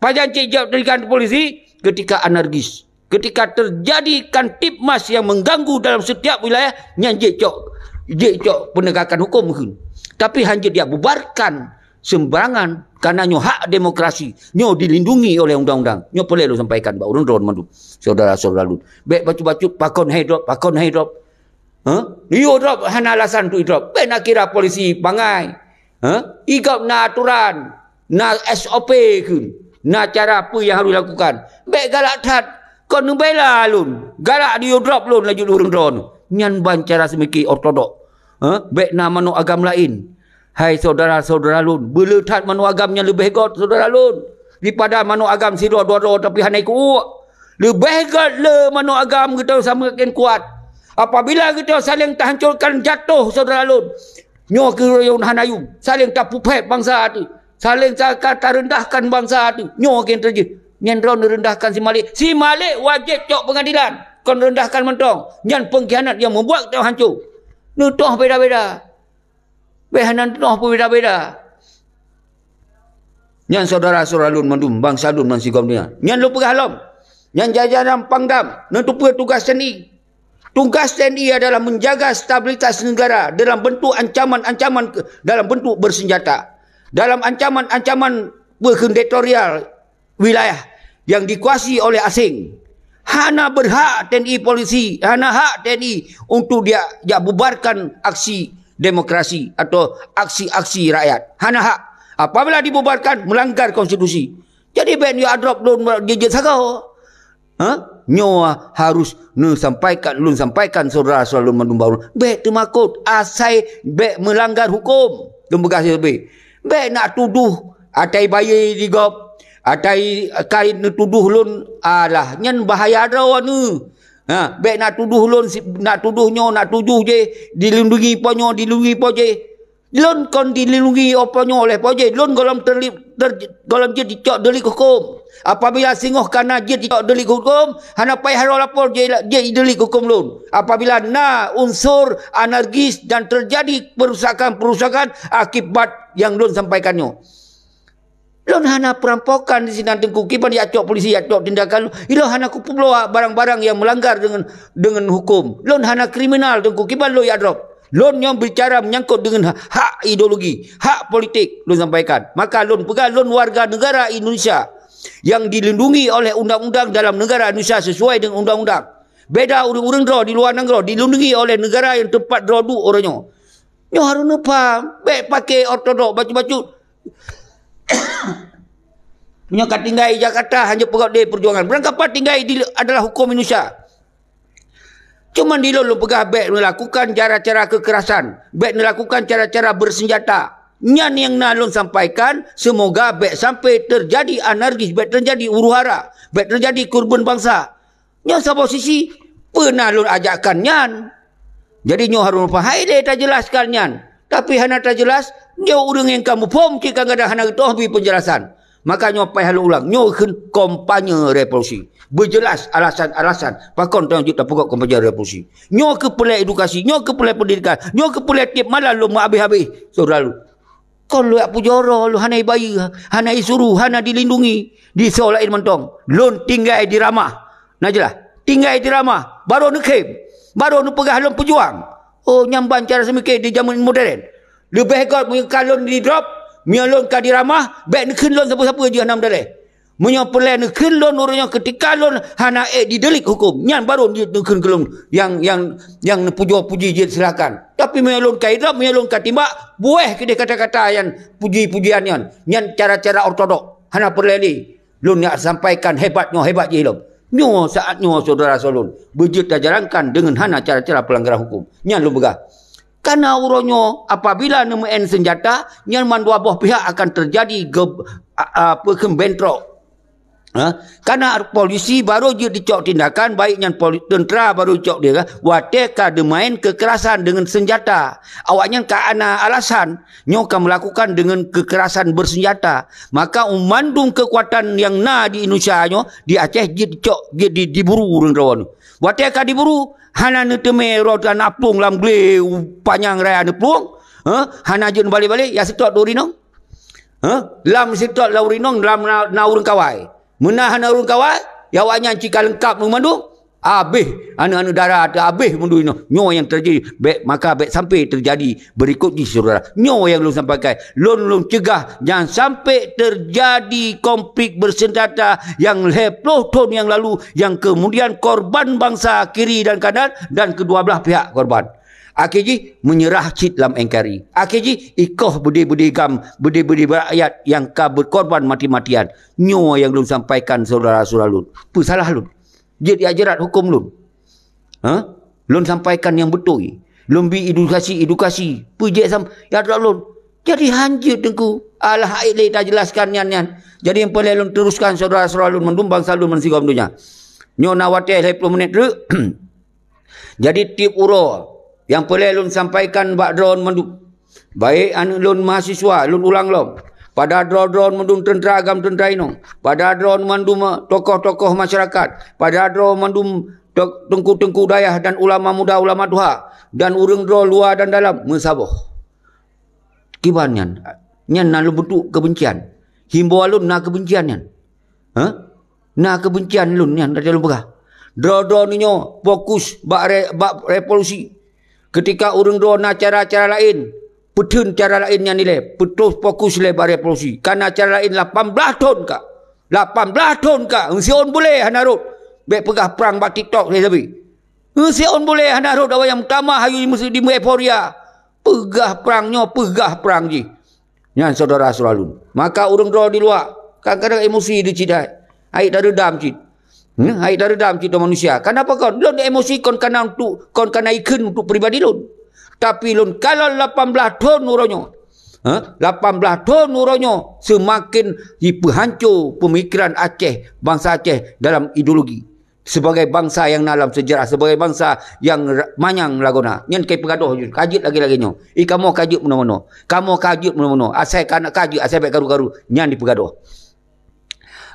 Pajan cit jok tindakan polisi ketika anarkis. Ketika terjadi kamtibmas yang mengganggu dalam setiap wilayah, nyan jeuet cok, jeuet cok penegakan hukum mungkin. Tapi han jeuet jak bubarkan sembarangan, karena nyoe hak demokrasi, nyoe dilindungi oleh undang-undang. Nyoe peureulée lôn sampaikan bak ureuëng droe mandum, saudara-saudara lôn. Bék bacut-bacut pakon hai drop, pakon hai drop. Huh? Yo drop hana alasan untuk drop. Bék nak kira polisi bangai. Huh? Igop na aturan, na S O P kheun, na cara apa yang harus dilakukan. Bék galak that. Kon neubela lôn, galak di drop lôn laju ureuëng droe. Nyan ban cara seumike ortodok. Huh? Bék na manok agam laén. Hai saudara-saudara lôn, beuleutat manok agam nyan leubeh got saudara lôn, daripada manok agam sidroe dua droe tapi hana ikuek. Leubeh got le manok agam geutanyoe samakin kuat. Apabila geutanyoe saling tahancurkan jatoh saudara lôn, nyoe keuh royon hana yum, saling tapuphet bansa teuh, saling ta-, tarendahkan bansa teuh, nyoe keuh teujeuet. Nyan droe neurendahkan si Malik. Si Malik wajéb cok peungadilan, kon rendahkan mantong. Nyan peungkhianat nyang meubuet geutanyoe hancô. Neutoh beda-beda. Bék hana teunoh peubeda-beda. Nyan saudara-saudara lôn mandum, bansa lôn bansigom dunia. Nyan lôn peugah lom. Nyan jajaran Pangdam, neuteupeue tugas T N I. Tugas T N I adalah menjaga stabilitas negara dalam bentuk ancaman-ancaman ke, dalam bentuk bersenjata. Dalam ancaman-ancaman berkendektorial wilayah yang dikuasai oleh asing. Hana berhak T N I polisi, hana hak T N I untuk dia, dia bubarkan aksi demokrasi atau aksi-aksi rakyat. Hana hak. Apabila dibubarkan, melanggar konstitusi. Jadi bék nyoe adrop lôn jeuet sagoe. Ha? Nyoe harus neusampaikan, lôn sampaikan saudara-saudara lôn mandum baru. Bék teumakot, asai bék melanggar hukum. Lôn peugah sibeue. Bék nak tuduh atai bayeue di gob, atai kai neutuduh lôn, alah, nyan bahaya droeneuh. Ha, bék nak tuduh lôn si-, nak tuduh nyoe, nak tuduh jéh, dilindungi po nyoe, dilindungi po jéh. Lôn kon dilindungi po nyoe oleh po jéh, lôn gohlom terli-, ter-, gohlom jeuet dicok delik hukum. Apabila singoh kana jeuet dicok delik hukum, hana payah droe lapor jeuet, jeuet delik hukum lôn. Apabila na unsur anarkis dan terjadi perusakan-perusakan akibat yang lôn sampaikan nyoe. Lôn hana perampokan di sinan Teungku, kiban jak cok polisi, jak cok tindakan lôn. Ilôn hana kupeubloe barang-barang yang melanggar dengan, dengan hukum. Lôn hana kriminal Teungku, kiban lôn jak drop. Lôn nyoe bicara menyangkut dengan ha-, hak ideologi, hak politik lôn sampaikan. Maka lôn peugah lôn warga negara Indonesia yang dilindungi oleh undang-undang dalam negara Indonesia sesuai dengan undang-undang. Beda ureuëng-ureuëng droe di luwa nanggroe dilindungi oleh negara yang teumpat droe duek uroe nyoe. Nyoe harôh neupaham, bék paké ortodok bacut-bacut. Meunyoe ka tinggai di Jakarta, hana peugah deh perjuangan. Beurangkapat tinggai di, adalah hukum Indonesia. Cuman di lôn lôn peugah bék neulakukan cara-cara kekerasan, bék neulakukan cara-cara bersenjata. Nyan nyang na lôn sampaikan, semoga bék sampai terjadi anarkis, bék terjadi huru-hara, bék terjadi keureubeuen bansa. Nyoe saboh sisi, peue na lôn ajakkan nyan. Jadi nyoe harôh pahai lé tajelaskan nyan. Tapi hana tajelas, nyoe ureuëng nyang ka muphom cit kadang-kadang hana geutoh bri penjelasan. Maka nyoe payah lôn ulang, nyoe kheun kampanye revolusi. Beujeulaih alasan-alasan pakon tanyoe jeuet tapeugöt kampanye revolusi. Nyoe keuh peureulée edukasi, nyoe keuh peureulée pendidikan, nyoe keuh peureulée tieb malam lôn meuhabéh-habéh, saudara lôn. Kon lôn jak pujoe droe, lôn hana ibayeue, hana isuruh, hana dilindungi, di soe laén mantong. Lôn tinggai di ramah. Na jeulaih, tinggai di ramah, barô neukhém, barô neupeugah lôn peujuang. Oh, nyan ban cara seumike di jameun modern. Leubeh göt meunyoe ka lôn di drop, meunyoe lôn ka di ramah, bék neukheun lôn sapeue-sapeue jih hana meudaléh. Meunyoe peureulée neukheun lôn uroe nyoe keutika lôn hana ék didelik huköm, nyan barô jeuet neukheun keu lôn nyang, nyang, nyang neupujoe puji jeuet silakan. Tapi meunyoe lôn ka idrop, meunyoe lôn ka timbak, buéh keudeh kata-kata nyang puji-pujian nyan, nyan cara-cara ortodok, hana peureulée lé. Lôn nyang sampaikan hebat nyoe hebat jih lom. Nyoe saát nyoe syedara-syedara lôn beujeuet tajalankan deungon hana cara-cara peulanggaran huköm. Nyan lôn peugah. Kana uroe nyoe apabila neumeu'en seunjata, nyan mandua boh pihak akan teujadi ge-, a, a, peukheun bentrok. Ha? Kana polisi barô jeuet jicok tindakan, baik nyan poli-, teuntra barô jicok tindakan, watée ka deumaén keukerasan deungon seunjata. Awaknyan ka ana alasan nyoe ka meulakukan deungon keukerasan beuseunjata. Maka, mandum keukuatan nyang na di Indonesia nyoe, di Aceh jeuet jicok, jeuet di, diburu ureuëng droe nyoe. Watée ka diburu, hana neuteumé droe na plueng lam glé panyang raya neuplueng, ha? Hana jeuet neubalek-balek, ya seutôt di ureuëng inong. Ha? Lam seutôt lam ureuëng inong, lam na, na ureuëng kawai. Meunan hana ureuëng kawai, ya awaknyan cit ka leungkab ngon mandum. Abéh, aneuk-aneuk dara teuh abéh mandum inoe. Nyoe nyang teujadi, bék, maka bék sampai teujadi berikut jih, syedara. Nyoe nyang lôn sampaikan. Lôn, lôn cegah jangan sampai terjadi konflik bersenjata yang lhèe ploh thon nyang lalu, yang kemudian korban bangsa kiri dan kanan dan kedua belah pihak korban. Akhé jih menyerah cit lam N K R I. Akhé jih ikoh beudé-beudé GAM, beudé-beudé rakyat nyang ka berkorban mati-matian. Nyoe nyang lôn sampaikan, syedara-syedara lôn. Peue salah lôn? Jeuet jak jerat huköm lôn. Ha? Lôn sampaikan nyang beutôi. Lôn bi edukasi-edukasi. Peue jeuet sam-, ya, lôn. Jadi hanjeuet Teungku. Alah, ai lé tajelaskan nyan-nyan. Jadi nyang peureulèe lôn teruskan, syedara-syedara lôn mandum, bangsa lôn bansigom donya. Nyoe na watèe lhèe ploh menit treuk. Jadi tiep uroe nyang peureulèe lôn sampaikan bak droeneuh mandum. Baik aneuk lôn mahasiswa, lôn ulang lom. Pada droe-droe mandum teuntra agam teuntra inong. Pada droe mandum tokoh-tokoh masyarakat. Pada droe mandum to-, teungku-teungku dayah dan ulama muda, ulama tuha. Dan ureueng droe luwa dan dalam meusaboh. Kiban nyan, nyan na lôn bentuk kebencian. Himbau lôn na kebencian nyan. Ha? Na kebencian lôn nyan, ka lôn peugah. Droe-droe nyoe fokus bak re-, bak revolusi. Ketika ureueng droe na cara-cara laén, peutheun cara laén nyan ilèe, peutrôh fokus lé bak revolusi. Kana cara laén lapan blaih thon ka. Lapan blaih thon ka, siôn buleuen hana rhot. Bèk peugah prang bak TikTok lé sabe. Siôn buleuen hana rhot awak nyang meutamah ayu meusi-, di euforia. Peugah prang nyoe, peugah prang jih. Nyan syedara-syedara lôn. Maka ureueng droe di luwa, kadang-kadang emosi di cit hai. Hai tareudam cit. Hmm, hai tareudam cit manusia. Kenapa kon? Lôn emosi kon kana untuk, kon kana ikheun untuk pribadi lôn. Tapi lôn kalon lapan blaih thon uroe nyoe. Ha? Lapan blaih thon uroe nyoe seumaken jipeuhanco peumikiran Aceh, bansa Aceh dalam ideologi. Sebagai bansa nyang na lam sejarah, sebagai bansa nyang ra-, manyang lagoena. Nyan kai peugadoh jih, ka jeuet lagèe-lagèe nyoe. I kamoe ka jeuet meunoe-meunoe. Kamoe ka jeuet meunoe-meunoe. Asai ka na ka jeuet, asai bèk karu-karu. Nyan dipeugadoh.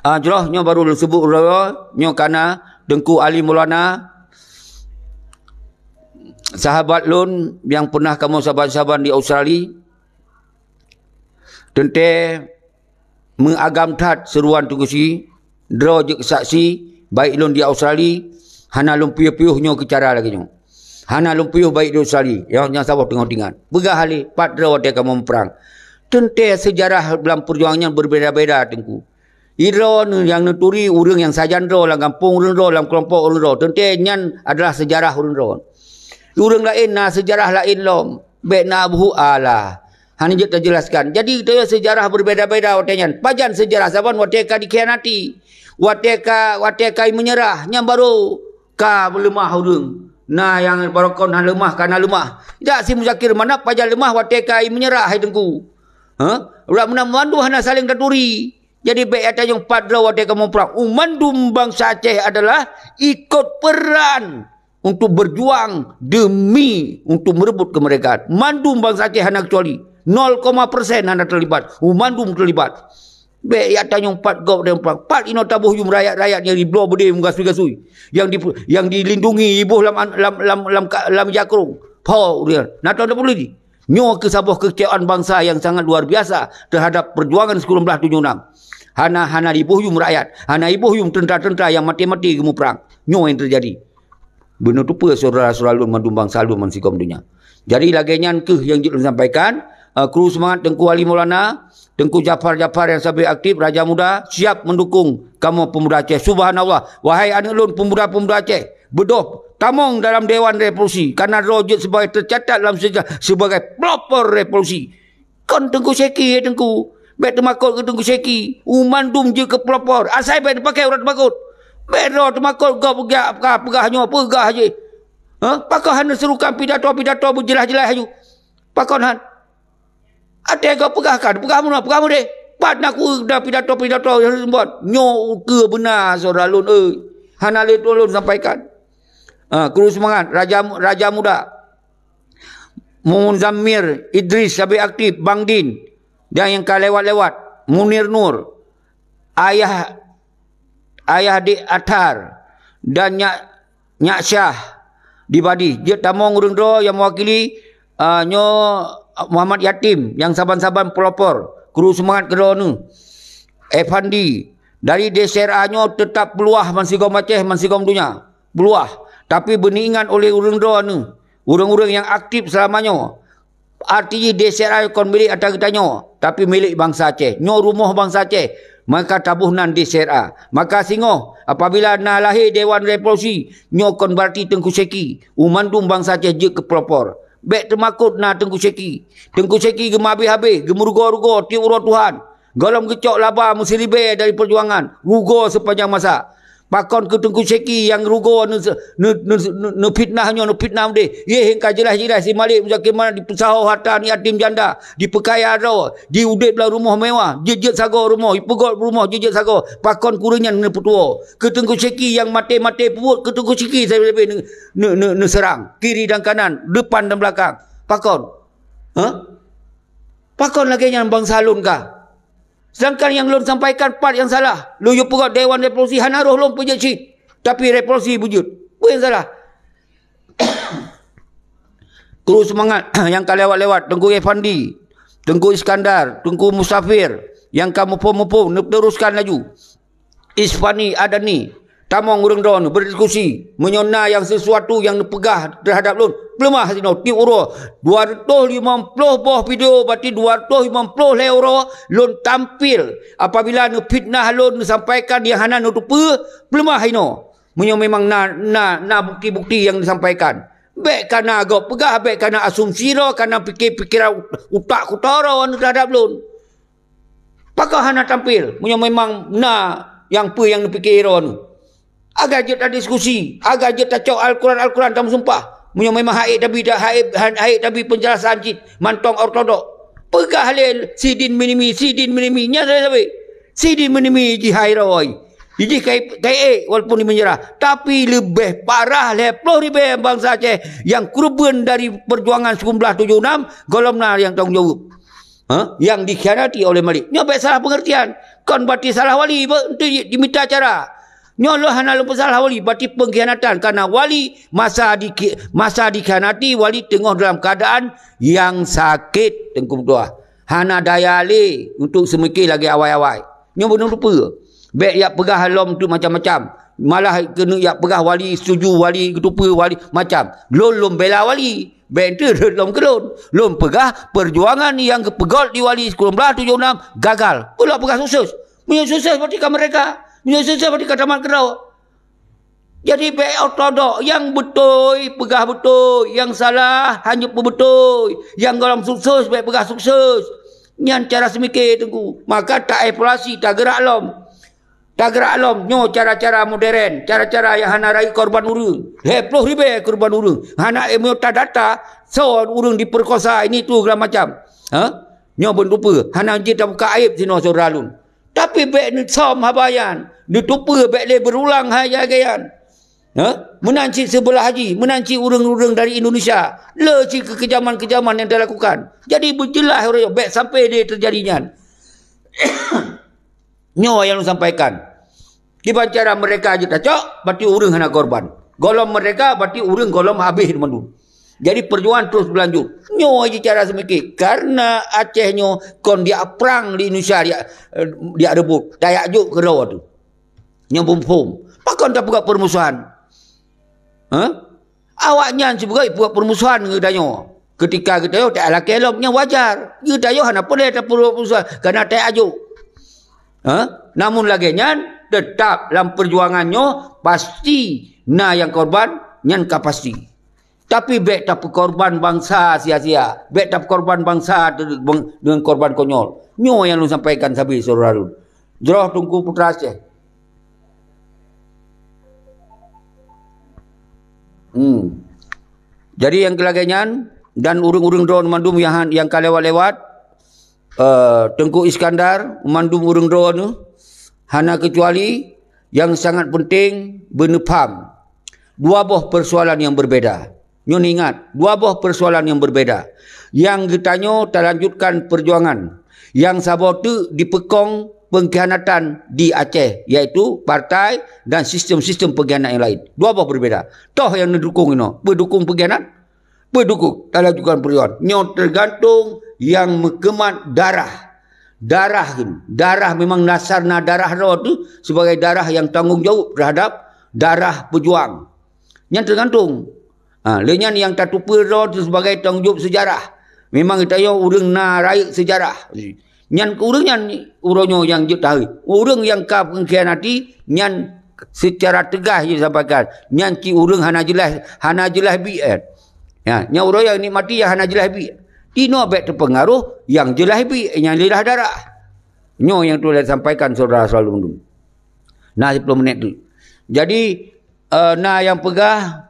Ah, jroh nyoe baru lôn seubut uroe, nyoe kana Teungku Ali Maulana, sahabat lôn nyang peunah kamoe saban-saban di Australia. Teuntèe meuagam that seuruan Teungku Chik, droe jeuet saksi, baik lôn di Australia, hana lôn piôh-piôh nyoe keu cara lagèe nyoe. Hana lôn piôh baik di Australia, nyang, nyang saboh teungoh teuingat. Peugah lé, pat droe watèe kamoe muprang. Teuntèe seujarah dalam peujuangan nyan beubeda-beda, Teungku. Idroe nyang neuturi ureueng nyang sajan droe lam gampông ureueng droe, lam keulompok ureueng droe. Teuntèe nyan adalah seujarah ureueng droe. Ureueng laén na seujarah laén lom. Bèk na buhu alah. Hana jeuet tajelaskan. Jadi, teuh seujarah beubeda-beda watèe nyan. Pajan seujarah saban watèe ka dikhianati. Watèe ka, watèe ka meunyeurah. Nyan baru ka leumah ureueng. Na nyang baroe kon hana leumah, ka na leumah. Jak si Muzakir Manaf pajan leumah watèe ka meunyeurah, hai Teungku. Ha? Urat meunan mandum hana saléng taturi. Jadi, bèk ata nyang pat droe watèe kamoe prang. U mandum bansa Aceh adalah ikot peran untuk berjuang demi untuk merebut kemerdekaan. Mandum bansa Aceh hana kecuali. Nol koma persen hana terlibat. U mandum terlibat. Bèk yak tanyong pat gob dan pat. Pat inoe taboh yum rakyat-rakyat nyang dibloe beudé meugasui-gasui. Yang di, yang dilindungi iboh lam, lam, lam, lam, ka- lam jakrong. Pho, dia. Nah, tahu tak boleh di? Nyoe keuh saboh kekecewaan bansa yang sangat luar biasa terhadap perjuangan sikureueng blaih tujoh enam. Hana, hana iboh yum rakyat. Hana iboh yum tentara-tentara yang mati-mati geumuprang. Nyoe yang terjadi. Beuneuteupeu syedara-syedara lôn mandum bansa lôn bansigom donya. Jadi lagèe nyan keuh nyang jeuet lôn sampaikan, eh, kru seumangat Teungku Ali Maulana, Teungku Jafar-Jafar nyang sabe aktif, Raja Muda, siap mendukung kamoe pemuda Aceh. Subhanallah, wahai aneuk lôn pemuda-pemuda Aceh, beudôh tamong dalam Dewan Revolusi, karena droe jeuet sebagai teucatat lam sejarah sebagai pelopor revolusi. Kon Teungku Syeki, ya Teungku. Bèk teumakot keu Teungku Syeki. U mandum jeuet keu pelopor. Asai bèk teupaké urat teumakot. Bèk droe teumakot gob peugah, peugah, peugah nyoe, peugah jih. Ha? Pakon hana seurukan pidato-pidato beujeulaih-jeulaih aju? Pakon han? Até gob peugah kan, peugah meunoe, peugah meudeh. Pat na ku da pidato-pidato nyang seumbot. Nyoe keuh beuna syedara lôn, euy. Hana lé ulôn sampaikan. Ha, kru seumangat, Raja, Raja Muda. Muzammir Idris sabe aktif, Bang Din, dan nyang ka lewat-lewat, Munir Nur, Ayah, Ayah Dik Athar, dan Nyak, Nyak Syah di Badi. Jeuet tamong ureueng droe nyang mewakili, ah, nyoe Muhammad Yatim nyang saban-saban pelopor, kru seumangat keu droeneuh. Efandi, dari D S R A nyoe teutap peuluwah bansigom Aceh, bansigom donya. peuluwah, tapi beuneuingat oleh ureuëng droeneueh, ureuëng-ureuëng nyang aktif seulama nyoe. Arti jih D C R A kon milék ata geutanyoe, tapi milék bansa Aceh. Nyoe rumoh bansa Aceh, maka taboh nan D C R A. Maka singoh, apabila na lahé Dewan Revolusi, nyoe kon beurati Teungku Syeki, u mandum bansa Aceh jeuet keu pelopor. Bék teumakot na Teungku Syeki. Teungku Syeki geumeuhabéh-habéh, geumeurugoe-rugoe tieb uroe Tuhan. Gohlom geucok laba meusiribée dari peujuangan, rugoe seupanjang masa. Pakon keu Teungku Syeki nyang rugoe neu-, neu-, neu-, neu-, neufitnah nyoe, neufitnah udeh. Yeh, ka jeulaih-jeulaih si Malik Muzakir Manaf dipeusaho hareuta aneuk yatim janda, dipeukaya droe, jiudeb lam rumoh mewah, jeuet-jeuet sagoe rumoh, jipeugét rumoh, jeuet-jeuet sagoe. Pakon keu ureuëng nyan neupeutuwoe? Keu Teungku Syeki nyang maté-maté peubuet, keu Teungku Syeki sabe-sabe neu-, neu-, neu-, neuseurang, kiri dan kanan, depan dan belakang. Pakon? Hah? Pakon lagée nyan bansa lôn ka? Sedangkan nyang lôn sampaikan pat nyang salah. Lôn yue peugah Dewan Revolusi hana roh lôn peujeuet cit. Tapi revolusi beujeuet. Peue nyang salah? Terus seumangat nyang ka lewat-lewat, Teungku Efandi, Teungku Iskandar, Teungku Musafir, nyang ka muphom-muphom, neuteruskan laju. Ispani, Adani, tamong ureuëng droeneueh beudiskusi. Meunyoe na nyang sesuatu nyang neupeugah teuhadab lôn, peuleumah sinoe tieb uroe. Dua reutôh limong ploh boh video, berarti dua reutôh limong ploh lhée uroe lôn tampil. Apabila neufitnah lôn, neusampaikan nyang hana neuteupeue, peuleumah inoe. Meunyoe memang na, na, na bukti-bukti nyang neusampaikan, bék kana gob peugah, bék kana asumsi droe, kana pike-pikeran utak kuto droe teuhadab lôn. Pakon hana tampil, meunyoe memang na nyang peue nyang neupike droeneueh? Agai jeuet tadiskusi, agai jeuet tacok Al-Quran, Al-Quran tameusumpah. Meunyoe memang hait tabi, hait, hait tabi peunjelasan cit mantong ortodok. Peugah lé sidin meunimi, sidin meunimi, nyan sabe-sabe. Sidin meunimi jih hai roi. Jih kai, kai ék walaupun di penjara. Tapi leubeh parah lhée ploh ribée bansa Aceh nyang keureubeuen dari peujuangan sembilan belas tujoh enam, gohlom na nyang tanggong jaweueb. Ha? Nyang dikhianati oleh Malik. Nyoe bék salah pengertian. Kon berarti salah wali, beu, entu jimita cara. Nyoe lôn hana lôn peusalah wali, berarti pengkhianatan. Karena wali masa di, masa dikhianati, wali teungoh dalam keadaan nyang sakét, Teungku meutuah. Hana daya lé untuk seumike lagée awai-awai. Nyoe beuneuteupeu. Bék jak peugah lom tu macam-macam. Malah keuneuk jak peugah wali setuju, wali geuteupeue, wali macam. Lôn lôn bela wali. Bék enteuk rhot lom keu lôn. Lôn peugah peujuangan nyang geupeugét di wali sikureueng blaih tujoh enam gagal. Ulôn peugah sukses. Meunyoe sukses berarti ka merdeka. Meunyoe sukses berarti ka tamat keudroe. Jadi bék ortodok, nyang beutôi peugah beutôi, nyang salah hana peubeutôi, nyang gohlom sukses bék peugah sukses. Nyan cara seumike Teungku. Maka taevaluasi, tageurak lom. Tageurak lom, nyoe cara-cara modern, cara-cara nyang hana rayeuk korban ureuëng. Lhée ploh ribée korban ureuëng. Hana ilmu tadata, soe ureuëng dipeurkosa, ini tu segala macam. Ha? Nyoe beuneuteupeu, hana jeuet tabuka aéb sinoe syedara lôn. Tapi bék neusom haba nyan, neuteupeue bék lé beurulang hai lagée nyan. Ha? Meunan cit seubeulah haji, meunan cit ureuëng-ureuëng dari Indonesia, le cit keu keujaman-keujaman nyang talakukan. Jadi beujeulaih uroe nyoe bék sampai lé teujadi nyan. Nyoe nyang lôn sampaikan. Kiban cara mereka jeuet tacok, berarti ureuëng hana korban. Gohlom merdeka, berarti ureuëng gohlom habéh mandum. Jadi perjuangan terus berlanjut. Nyoe jih cara seumike. Karena Aceh nyoe kon diak prang di Indonesia, diak, eh, diak reubot. Tayak jok keudroe tu. Nyoe beuphom. Pakon tapeugah permusuhan? Ha? Awaknyan sibeugét peubuet peurmusuhan ngon geutanyoe. Keutika geutanyoe talakée lom, nyan wajar. Geutanyoe hana peureulée tapeubuet peurmusuhan, kana taajok. Ha? Namun lagée nyan, teutap lam peujuangan nyoe pasti na nyang korban, nyan ka pasti. Tapi bék tapeukorban bansa sia-sia, bék tapeukorban bansa deungon korban konyol. Nyoe nyang lôn sampaikan sabe syedara lôn. Jroh Teungku Putra Aceh. Hmm. Jadi nyang lagée nyan dan ureuëng-ureuëng droeneuh mandum nyang han, nyang ka lewat-lewat, eh, Teungku Iskandar, mandum ureuëng droeneuh, hana keucuali nyang sangat penting beuneupham. Dua boh persoalan yang berbeda. Nyoe ingat, dua boh persoalan yang berbeda. Nyang geutanyoe talanjutkan perjuangan. Nyang saboh teuk dipeukong pengkhianatan di Aceh, yaitu partai dan sistem-sistem pengkhianat yang lain. Dua boh berbeda. Toh nyang neudukung inoe, peue dukung pengkhianat? Peue dukung talanjutkan perjuangan? Nyoe tergantung nyang meukeumat darah. Darah tu, darah memang dasar na darah droe tu sebagai darah yang tanggung jawab terhadap darah pejuang. Nyan teugantung. Ha, lé nyan nyang tateupeue droe teuh sibagai tanggong jaweueb seujarah. Memang geutanyoe ureuëng na rayeuk seujarah. Nyan ureuëng nyan uroe nyoe nyang jeuet tahi. Ureuëng nyang ka mengkhianati, nyan seucara teugas jisampaikan. Nyan cit ureuëng hana jeulaih, hana jeulaih biet. Ya, nyan uroe nyang nikmati nyang hana jeulaih biet. Tinoe bék teupeungaroh nyang jeulaih biet, nyang jeulaih darah. Nyoe nyang tuléh sampaikan syedara selalu mandum. Na siploh minét tu. Jadi, eh, na nyang peugah,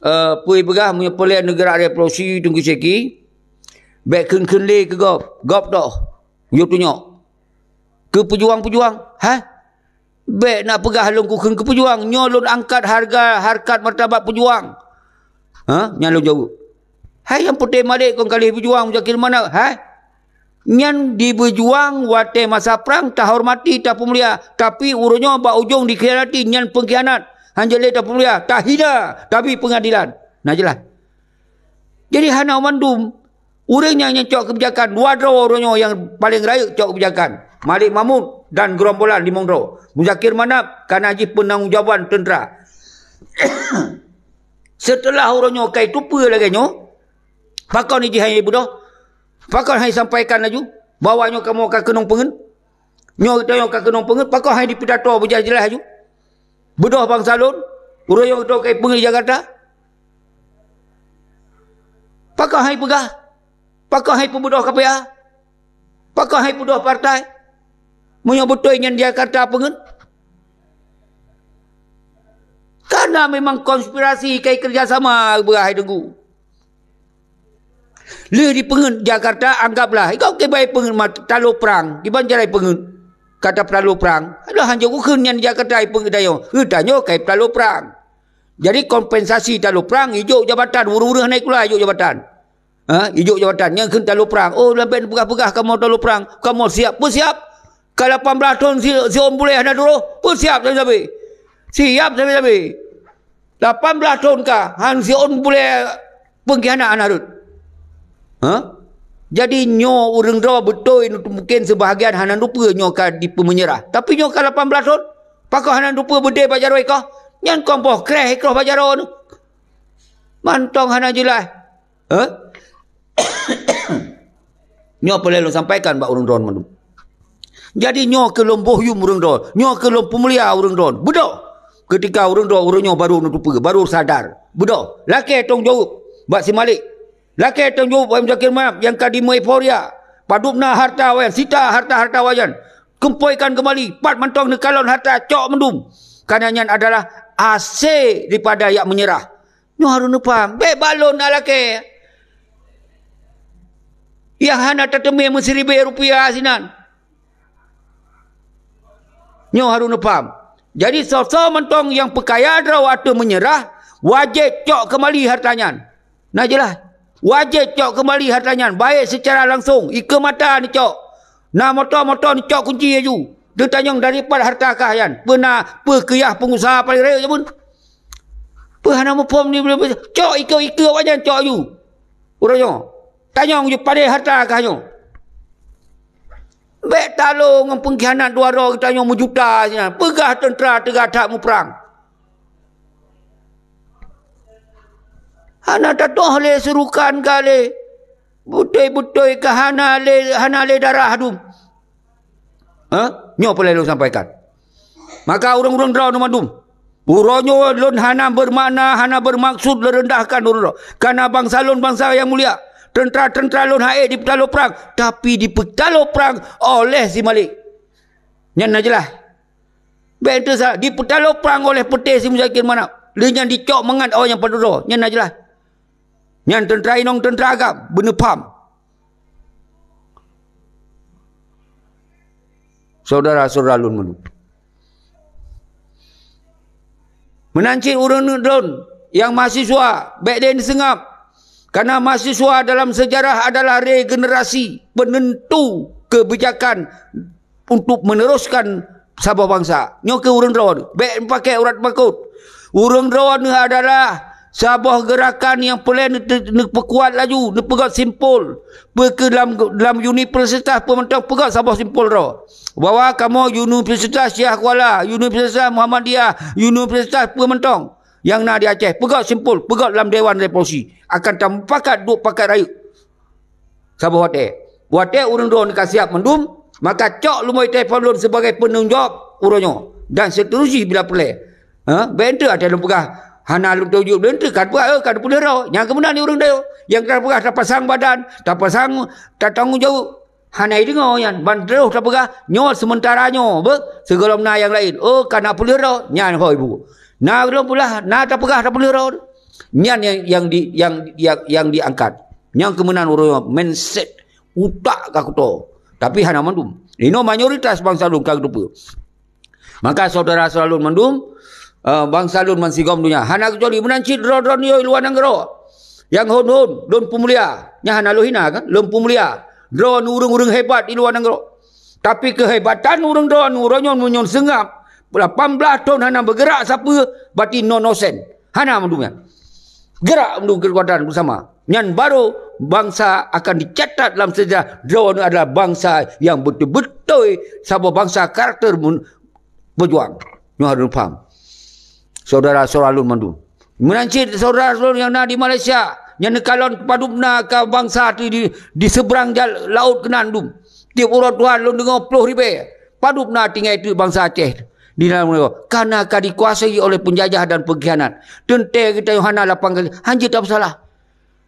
eh, peue peugah meunyoe peureulée neugeurak revolusi Teungku Syeki, bék kheun-kheun lé keu gob, gob toh. Yue tunyok. Keu peujuang-peujuang, hah? Bék nak peugah lôn kukheun keu peujuang, nyoe lôn angkat hareuga hareukat martabat peujuang. Ha? Nyan lôn jaweueb. Hai nyang putéh malek kon ka lheueh beujuang Muzakir Manaf, hai? Nyan dibeujuang watée masa prang, tahormati, tapeumulia, tapi uroe nyoe bak ujong dikhianati, nyan peungkhianat. Hanjeuet lé tapeumulia, tahina, tabi peungadilan. Nah, jeulaih. Jadi hana mandum ureuëng nyang, nyang cok keubijakan, dua droe uroe nyoe nyang paleng rayeuk cok keubijakan, Malik Mahmud dan geurombolan limong droe. Muzakir Manaf kana jih peunanggung jawaban teuntra. Seuteulah uroe nyoe ka jiteupeue lagée nyoe, pakon jih hana jibeudoh? Pakon hana jisampaikan laju bahwa nyoe kamoe ka keunong peungeut? Nyoe geutanyoe ka keunong peungeut, pakon hana jipeudato beujeulaih-jeulaih laju? Beudoh bansa lôn, uroe nyoe geutanyoe ka jipeungeut di Jakarta. Pakon hana jipeugah? Pakon hana jipeubeudoh K P A? Pakon hana jipeudoh partai? Meunyoe beutôi nyan di Jakarta peungeut. Karena memang konspirasi ka jikeureuja sama beuhai Teungku. Lheueh jipeungeut Jakarta, anggaplah, iko kiban jipeungeut mat-, taloe prang, kiban cara jipeungeut. Kata taloe prang, adak hanjeuet kukheun nyan Jakarta jipeungeut tanyoe. Geutanyoe ka jipeutaloe prang. Jadi kompensasi taloe prang, ijok jabatan, ureuëng-ureuëng hana jikula ijok jabatan. Ha, ijok jabatan, nyang kheun taloe prang. Oh, lambek peugah-peugah kamoe taloe prang. Kamoe siap, peusiap. Ka lapan blah thon si, si Ôn Bulé hana duroh, peusiap sabe-sabe. Siap sabe-sabe. Lapan blah thon ka, han si Ôn Bulé peungkhianat hana rhot. Ha? Jadi nyoe ureuëng droe beutôi mungken seubahagian hana neuteupeue nyoe ka dipeumeunyeurah. Tapi nyoe ka lapan blah thon, pakon hana neuteupeue beudé bak jaroe ikoh? Nyan kon boh kréh ikoh bak jaroe nyoe. Mantong hana jeulaih. Ha? Nyoe peureulée lôn sampaikan bak ureuëng droe mandum. Jadi nyoe keuh lôn boh yuem ureuëng droe, nyoe keuh lôn peumulia ureuëng droe. Beudôh! Keutika ureuëng droe, ureuëng nyoe barô neuteupeue, barô sadar. Beudôh! Lakée tanggong jaweueb bak si Malik. Lakée tanggong jaweueb bak Muzakir Manaf nyang ka dimeueuforia. Padub na harta awaknyan, sita harta-harta awaknyan. Kumpuikan keumbali, pat mantong neukalon harta, cok mandum. Karena nyan adalah hasé daripada jak meunyeurah. Nyoe harôh neupaham. Bék bak lôn na lakée. Nyang hana tateumé meusiribée rupiah sinan. Nyoe harôh neupaham. Jadi, soe-soe mantong nyang peukaya droe ateueh meunyeurah, wajéb cok keumbali harta nyan. Na jeulaih? Wajéb cok keumbali harta nyan, baik seucara langsong, ikeue mata neucok. Na moto-moto neucok kunci laju. Teutanyong dari pat harta kah nyan? Peue na, peue keuyah peungusaha paleng rayeuk jameun? Peue hana muphom ni, cok ikeue-ikeue awaknyan cok laju. Uroe nyoe, tanyong ju padé harta kah nyoe. Bék talo ngon peungkhianat dua droe geutanyoe meujuta sinan. Peugah teuntra teuga that muprang. Hana tatoh lé seurukan ka lé. Beutôi-beutôi ka hana lé, hana lé darah dum. Ha? Nyoe peureulée lôn sampaikan. Maka ureuëng-ureuëng droeneuh mandum, uroe nyoe lôn hana beumakna, hana beumaksud lôn rendahkan ureuëng droe. Karena bansa lôn bansa nyang mulia. Teuntra-teuntra lôn han ék dipeutalo prang, tapi dipeutalo prang oleh si Malik. Nyan na jeulaih. Bék teusa, dipeutalo prang oleh peuté si Muzakir Manaf. Lheueh nyan dicok mangat awaknyan padub droe. Nyan na jeulaih. Nyan teuntra inong teuntra agam, beuneupham. Syedara-syedara lôn meunurot. Meunan cit ureuëng lôn nyang mahasiswa, bék lé neuseungab. Karena mahasiswa dalam sejarah adalah regenerasi penentu kebijakan untuk meneruskan saboh bansa. Nyoe keuh ureuëng droeneuh. Bék pakèk urat makot. Ureuëng droeneuh adalah saboh geurakan nyang peureulée neute-, neupeukuat laju, neupeugot simpol. Peue keuh lam, lam universitas peue mantong peugot saboh simpol droe. Bahwa kamoe Universitas Syiah Kuala, Universitas Muhammadiyah, Universitas peue mantong. nyang na di Aceh, peugöt simpul, peugöt lam Dewan Revolusi, akan tamupakat duek pakat rayeuk saboh watèe. Watèe ureuëng droeneuh ka siap mandum, maka cok lumboi telepon lôn sibagai peunanggung jaweueb uroe nyoe dan seuteurusjih bila peureulèe. Ha, bèk enteuk watèe lôn peugah hana lôn tujok, bèk enteuk, ka peugah, eh, ka peuleueh droe. Nyang keumeunan ureuëng droe nyang ka peugah tapasang badan, tapasang tatanggong jaweueb. Hana ideungoe nyan, ban troh tapeugah nyoe seumeuntara nyoe, beuh, sigohlom na nyang laén. Oh, ka na peuleueh droe, nyan ho ibu. Na lom pula, na tapeugah tapeuleueh droe. Nyan nyang, nyang di, nyang, nyang, nyang diangkat. Nyang keumeunan uroe nyoe mindset, utak ka kuto. Tapi hana mandum. Inoe mayoritas bansa lôn ka geuteupeue. Maka syedara-syedara lôn mandum, eh, bansa lôn bansigom donya, hana keucuali meunan cit droe-droe nyoe luwa nanggroe nyang hon-hon lôn peumulia, nyan hana lôn hina kan, lôn peumulia droe ureuëng-ureuëng hebat di luwa nanggroe. Tapi keuhebatan ureuëng droe uroe nyoe meunyoe seungab lapan blaih thon hana beugeurak sapeue, berarti no nosen. Hana mandum nyan. Gerak mandum keukuatan bersama. Nyan baru bansa akan dicatat lam sejarah droe adalah bansa nyang beutôi-beutôi saboh bansa karakter mun-, peujuang. Nyoe harôh paham. Syedara-syedara lôn mandum. Meunan cit syedara lôn nyang na di Malaysia, nyang neukalon padub na ka bansa di, di, di seubrang jal-, laôt keunan dum. Tieb uroe Tuhan lôn deungoe ploh ribèe. Padub na tinggai teuk bansa Aceh di dalam nanggroe, karena ka dikuasai oleh penjajah dan pengkhianat. Teuntèe geutanyoe hana lapang kaki, hanjeuet tapeusalah.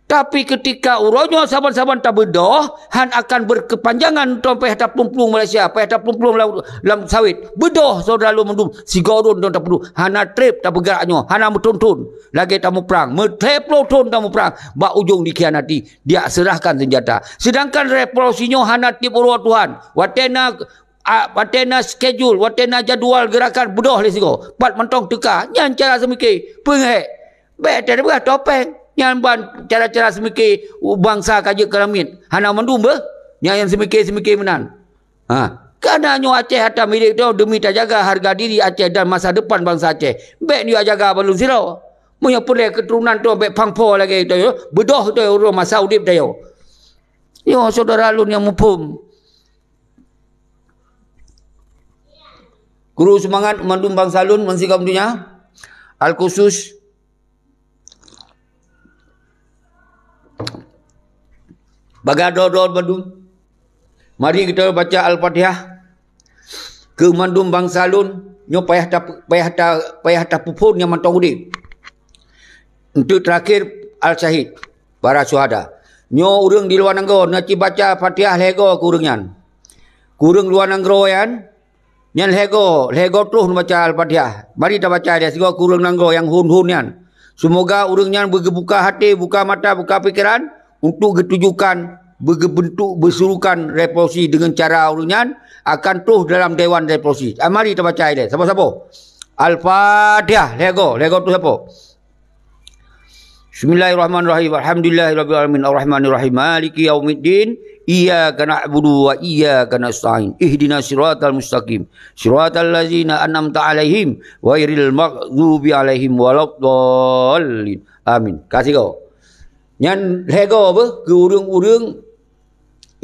Tapi keutika uroe nyoe saban-saban tabeudôh, han akan berkepanjangan teuh payah taplueng-plueng Malaysia, payah taplueng-plueng lam, lam sawét. Beudôh syedara lôn mandum, sigoe droe tapeuduek, hana trép tapeugerak nyoe, hana meuthon-thon lagèe tamuprang. Meuthèe ploh thon tamuprang, bak ujong dikhianati, diserahkan senjata. Sedangkan revolusi nyoe hana tieb uroe Tuhan. Watèe na A, watèe na schedule, watèe na jadwal geurakan beudôh lé sigoe. Pat mantong teuka, nyan cara seumike. Peue ngeh? Bèk tapeugah topeng. Nyan ban cara-cara seumike bansa ka jeuet keu lamiet. Hana mandum beuh. Nyan nyang seumike-seumike meunan. Ha. Kana nyoe Aceh atra milék droe demi tajaga hareuga diri Aceh dan masa depan bansa Aceh. Bèk neuyue jaga bak lôn sidroe. Meunyoe peureulèe keuturonan droe bèk pang-po lagèe tanyoe, beudôh tanyoe uroe masa udép tanyoe. Nyoe syedara lôn nyang muphom. Kuru seumangat mandum bansa lôn bansigom donya. Al-khusus bagadoe-doe bandum. Mari kita baca Al-Fatihah keu mandum bansa lôn. Nyoe payah ta-, payah ta-, payah tapeuphon nyang mantong udép. Untuk terakhir, al-syahid, para syuhada. Nyoe ureuëng di luwa nanggroe, na cit baca Fatihah lhèe goe keu ureuëng nyan. Keu ureuëng luwa nanggroe nyan, nyan lhèe goe, lhèe goe troh neubaca Al-Fatihah. Mari tabaca lé sigoe keu ureuëng nanggroe nyang hon-hon nyan. Seumoga ureuëng nyan beugeubuka hati, buka mata, buka pikeran untuk geutujukan, beugeubeuntuk, beusurukan revolusi deungon cara ureuëng nyan akan troh dalam dewan revolusi. Ah, mari tabaca ilèe, saboh-saboh. Al-Fatihah, lhèe goe, lhèe goe troh saboh. Bismillahirrahmanirrahim. Alhamdulillahirabbil alamin. Arrahmanirrahim. Maliki yaumiddin. Iyyaka na'budu wa iyyaka nasta'in. Ihdinas siratal mustaqim. Siratal ladzina an'amta 'alaihim ghairil maghdubi 'alaihim waladdallin. Amin. Ka sigoe. Nyan lhèe goe beuh keu ureuëng-ureuëng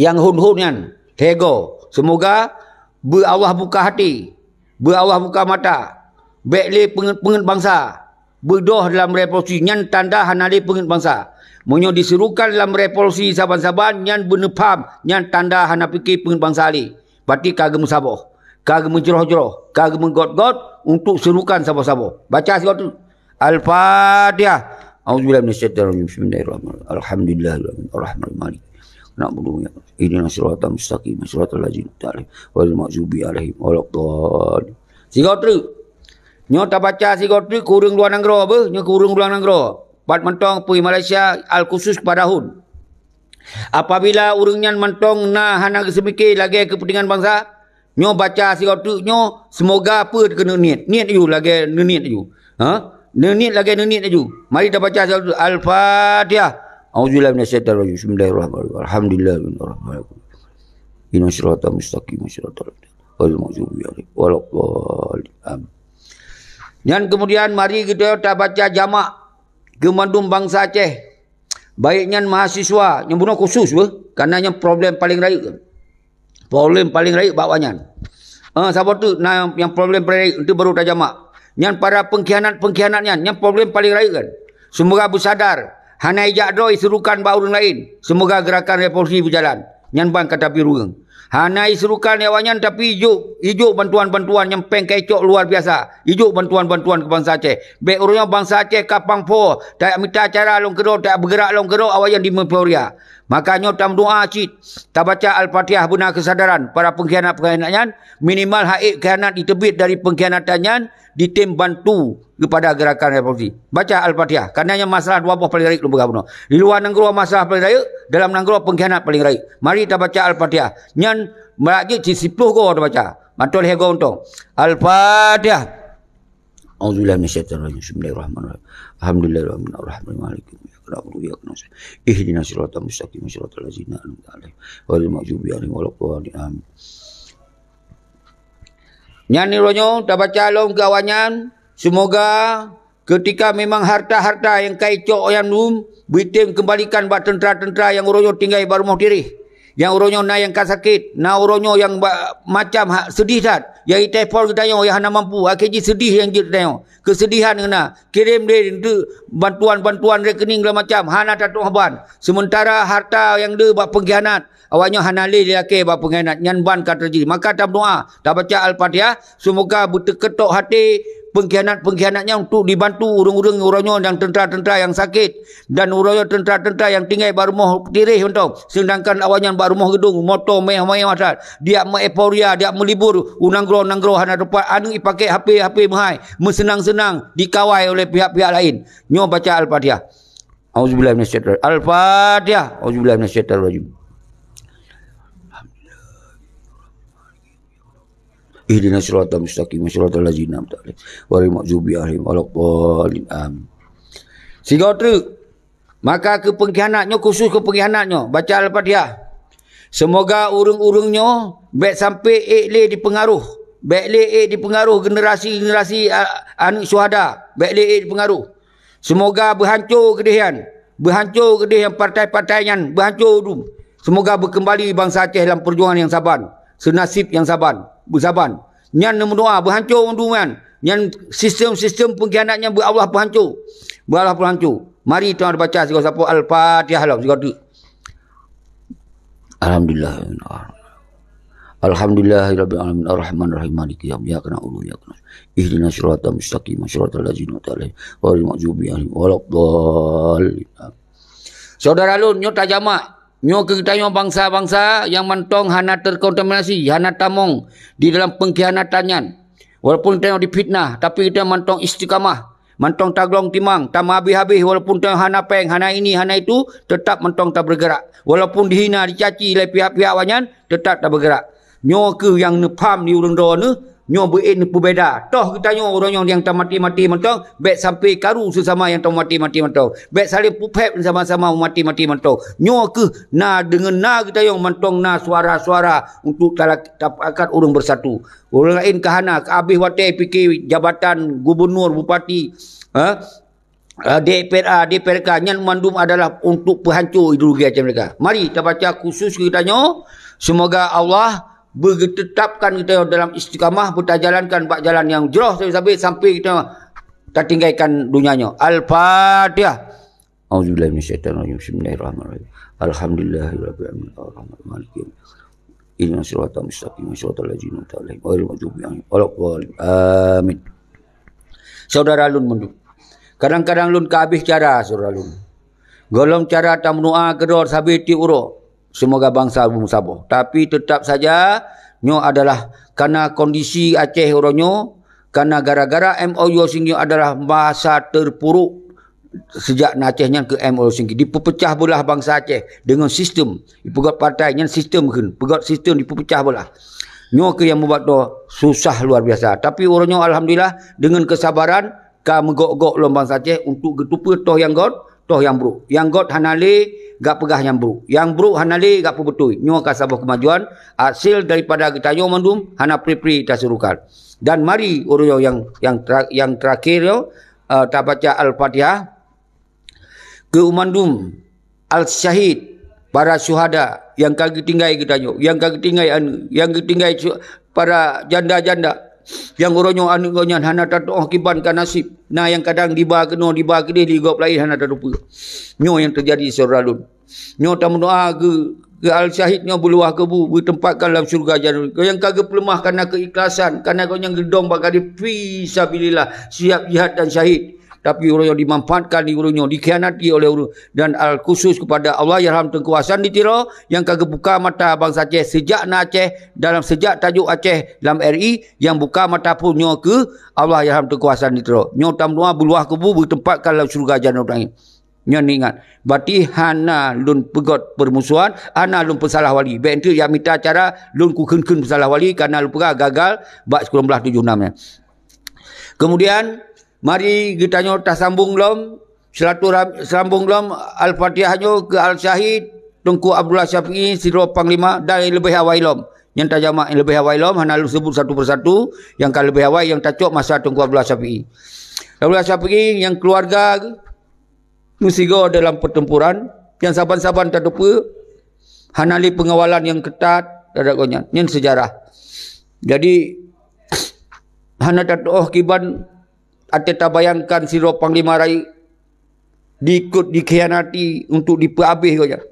nyang hon-hon nyan. Lhèe goe. Seumoga beu Allah buka hati, beu Allah buka mata. Bèk lé peungeuet-peungeuet bansa. Beudôh dalam revolusi nyan tanda hana lé peungeuet bansa. Meunyoe disurukan lam revolusi saban-saban nyan beuneupham, nyan tanda hana pike peungeuet bansa lé. Berarti ka geumeusaboh, ka geumeujroh-jroh, ka geumeugöt-göt untuk surukan saboh-saboh. Baca sigoe teuk. Al-Fatihah. A'udzubillahi minasyaitonirrajim. Bismillahirrahmanirrahim. Alhamdulillahirabbil alamin. Arrahmanirrahim. Maliki yaumiddin. Iyyaka na'budu wa iyyaka nasta'in. Ihdinas siratal mustaqim. Siratal ladzina an'amta 'alaihim ghairil maghdubi 'alaihim waladdallin. Sigoe teuk. Nyoe tabaca sigoe teuk keu ureuëng luwa nanggroe beuh, nyoe keu ureuëng luwa nanggroe. Pat mantong peue Malaysia al-khusus kepada hon. Apabila ureuëng nyan mantong na hana geuseumike lagèe keupeuntengan bansa, nyoe baca sigoe teuk nyoe, seumoga peue keuneuk niet. Niet aju lagèe neuniet aju. Ha? Neuniet lagèe neuniet aju. Mari tabaca sigoe teuk. Al-Fatihah. A'udzubillahi minasyaitonirrajim. Bismillahirrahmanirrahim. Alhamdulillahirabbil alamin. Ihdinas siratal mustaqim. Siratal ladzina ghairil maghdubi 'alaihim waladdallin. Amin. Nyan kemudian mari kita tabaca jamak keu mandum bansa Aceh. Baik nyan mahasiswa, nyang bunoe khusus beuh, karena nyan problem paleng rayeuk. Problem paleng rayeuk bak awaknyan. Ah, saboh teuk na nyang problem paleng rayeuk, itu baru tajamak. Nyan para pengkhianat-pengkhianat nyan, nyan problem paling rayeuk kan. Seumoga beusadar, hana ijak droe iserukan bak ureuëng laén. Seumoga gerakan revolusi beujalan. Nyan ban ka tapi ureuëng. Hana iserukan lé awaknyan, tapi ijok, ijok bantuan-bantuan nyang péng ka icok luar biasa. Ijok bantuan-bantuan keu bansa Aceh. Bék uroe nyoe bansa Aceh ka pangpho, tajak mita cara lom keudroe, tajak beugeurak lom keudroe, awaknyan dimeuporia. Maka nyoe tameudoa cit, tabaca Al-Fatihah beuna keusadaran para pengkhianat-pengkhianat nyan, minimal hak khianat jiteubiet dari pengkhianatan nyan, jitem bantu keupada gerakan revolusi. Baca Al-Fatihah. Karena nyan masalah dua boh paling rayeuk lôn peugah bunoe. Di luwa nanggroe masalah paling rayeuk, dalam nanggroe pengkhianat paling rayeuk. Mari tabaca Al-Fatihah. Nyan meurajik cit siploh goe tabaca. Mantong lhèe goe mantong. Al-Fatihah. A'udzubillahi minasyaitonirrajim. Bismillahirrahmanirrahim. Alhamdulillahirabbil alamin. Arrahmanirrahim. Maliki yaumiddin. Iyyaka na'budu wa iyyaka nasta'in. Ihdinas siratal mustaqim. Siratal ladzina an'amta 'alaihim. Ghairil maghdubi 'alaihim waladdallin. Amin. Nyan uroe nyoe tabaca lom keu awaknyan, seumoga keutika memang harta-harta nyang ka icok nyan lom, beutem keumbalikan bak teuntra-teuntra nyang uroe nyoe tinggai bak rumoh tiréh. Nyang uroe nyoe na nyang ka sakét, na uroe nyoe nyang ba-, macam ha-, seudeh that. Nyang iteupon geutanyoe nyang hana mampu, akhé jih seudeh nyang jeuet geutanyoe. Keuseudehan na, kirém lé bantuan-bantuan rekening segala macam, hana tatu'oh ban. Seumeuntara harta nyang le bak peungkhianat, awaknyoe hana lé lakée bak peungkhianat, nyan ban ka teujadi. Maka tameudoa, tabaca Al-Fatihah, seumoga beuteukeutok até peungkhianat-peungkhianat nyan untuk dibantu ureuëng-ureuëng uroe nyoe dan teuntra-teuntra nyang sakét dan uroe nyoe teuntra-teuntra nyang tinggai bak rumoh tiréh mantong, seudangkan awaknyan bak rumoh geudong, moto mewah-mewah that, diak meueuforia, diak meulibur u nanggroe-nanggroe hana teumpat, aneuëk ipaké HP-HP meuhai, meuseunang-seunang dikawai oleh pihak-pihak laén. Nyoe baca Al-Fatihah. A'udzubillahi minasyaitonir rajim. Al-Fatihah. A'udzubillahi minasyaitonir rajim. Ihdinas siratal mustaqim, siratal ladzina an'amta 'alaihim, ghairil maghdubi 'alaihim waladdallin. Amin. Sigoe treuk. Maka keu peungkhianat nyoe, khusus keu peungkhianat nyoe, baca Al-Fatihah. Seumoga ureuëng-ureuëng nyoe bék sampoe ék lé dipeungaroh, bék lé ék dipeungaroh generasi-generasi a-, aneuëk syuhada, bék lé ék dipeungaroh. Seumoga beuhanco keudeh nyan, beuhanco keudeh nyan partai-partai nyan, beuhanco dum. Seumoga beukeumbali bansa Aceh lam peujuangan nyang saban, seunasib nyang saban, beusaban. Nyan neumeudoa beuhanco mandum nyan. Nyan sistem-sistem peungkhianat nyan beu Allah peuhanco. Beu Allah peuhanco. Mari tuan baca sigoe sapoe Al-Fatihah lom sigoe teuk. Alhamdulillah. Alhamdulillahirabbil alamin, arrahmanirrahim, maliki yaumiddin, iyyaka na'budu wa iyyaka nasta'in. Ihdinas siratal mustaqim, siratal ladzina an'amta 'alaihim, ghairil maghdubi 'alaihim waladdallin. Syedara lôn, nyoe tajamak, nyoe keu geutanyoe bansa-bansa nyang mantong hana terkontaminasi, hana tamong di dalam peungkhianatan nyan. Walaupun geutanyoe difitnah, tapi geutanyoe mantong istiqamah. Mantong taglong timang, tameuhabéh-habéh, walaupun tanyoe hana péng, hana ini, hana itu, teutap mantong tabeureugerak. Walaupun dihina, dicaci lé pihak-pihak awaknyan, teutap tabeureugerak. Nyoe kheueh nyang neupham di ureuëng droeneuh, nyoe beuet neupeubeda. Toh geutanyoe uroe nyoe nyang tamaté-maté mantong, bék sampoe karu seusama nyang tamaté-maté mantong. Bék saléng puphét sama-sama maté-maté mantong. Nyoe kheueh na deungon na geutanyoe mantong na suara-suara untuk tala-, tapakat ureuëng beusatu. Ureuëng laén ka hana, ka habéh watée pike jabatan gubunur, bupati, ha? Ah, D P R A, D P R K, nyan mandum adalah untuk peuhanco ideologi Aceh Merdeka. Mari tabaca khusus keu geutanyoe, seumoga Allah beugeuteutapkan geutanyoe dalam istiqamah, beutajalankan bak jalan nyang jroh sabe-sabe sampai geutanyoe tatinggaikan donya nyoe. Al-Fatihah. A'udzubillahi minasyaitonirrajim. Bismillahirrahmanirrahim. Alhamdulillahirabbil alamin. Arrahmanirrahim. Maliki yaumiddin. Ihdinas siratal mustaqim, siratal ladzina an'amta 'alaihim, ghairil maghdubi 'alaihim waladdallin. Amin. Syedara lôn mandum. Kadang-kadang lôn ka habéh cara, syedara lôn. Gohlom cara tameudoa keudroe sabe tieb uroe. Seumoga bansa beumeusaboh. Tapi teutap saja, nyoe adalah karena kondisi Aceh uroe nyoe, karena gara-gara M O U Helsinki adalah masa terpuruk sejak na Aceh nyan keu M O U Helsinki. Dipeupeucah beulah bansa Aceh deungon sistem. Dipeugöt partai nyan sistem kheun. Peugöt sistem dipeupeucah beulah. Nyoe kheueh nyang meubuat droe susah luar biasa. Tapi uroe nyoe alhamdulillah deungon keusabaran ka meugok-gok lom bansa Aceh untuk geuteupeue toh nyang göt, toh nyang brok. Nyang göt hana lé gak peugah nyang brok. Nyang brok hana lé gak peubeutôi. Nyoe ka saboh keumajuan hasil daripada geutanyoe mandum hana pri-pri tasurukan. Dan mari uroe nyoe nyang, nyang tera-, nyang terakhir nyoe, eh, tabaca Al-Fatihah. Keu mandum al-syahid, para syuhada nyang ka geutinggai geutanyoe, nyang ka geutinggai aneuëk, nyang geutinggai su-, para janda-janda, Nyang uroe nyoe aneuk gobnyan hana tatuoh kiban ka naseb. Na nyang kadang diba keunoe, diba keudeh, di gob laén hana tateupeue. Nyoe nyang teujadi syedara lôn. Nyoe tameudoa keu, keu al-syahid nyoe beuluwah kubu, beuteumpatkan lam syeuruga janatun. Nyang ka geupeuleumah kareuna keuikhlasan, kareuna gobnyan geudong bak garéh fi sabilillah, siap jihad dan syahid. Tapi uroe nyoe dimanfaatkan di uroe nyoe, dikhianati oleh ureuëng dan al khusus kepada Allahyarham Teungku Hasan di Tiro nyang ka geubuka mata bansa Aceh sejak na Aceh, dalam sejak tajuk Aceh lam R I, nyang buka mata pun nyoe keu Allahyarham Teungku Hasan di Tiro. Nyoe tameudoa beuluwah kubu beuteumpatkan lam syeuruga janatun na'im. Nyan ingat, berarti hana lôn peugét peurmusuhan, hana lôn peusalah wali. Bék enteuk jak mita cara lôn kukheun-kheun peusalah wali, kareuna lôn peugah gagal bak sikureueng blaih tujoh nam nyan. Kemudian, mari geutanyoe tasambong lom, silaturahmi, sambong lom Al-Fatihah nyoe keu Al-Syahid Teungku Abdullah Syafi'i sidroe panglima dan leubeh awai lom. Nyang tajamak leubeh awai lom, hana lôn seubut satu persatu, nyang ka leubeh awai nyang tacok masa Teungku Abdullah Syafi'i. Abdullah Syafi'i nyang keuluwarga meusigoe dalam peutempuran, nyang saban-saban tateupeue hana lé peungawalan nyang keutat terhadap gobnyan. Nyan seujarah. Jadi, hana tatuoh kiban até tabayangkan sidroe panglima rayeuk diikot dikhianati untuk dipeuabéh gobnyan.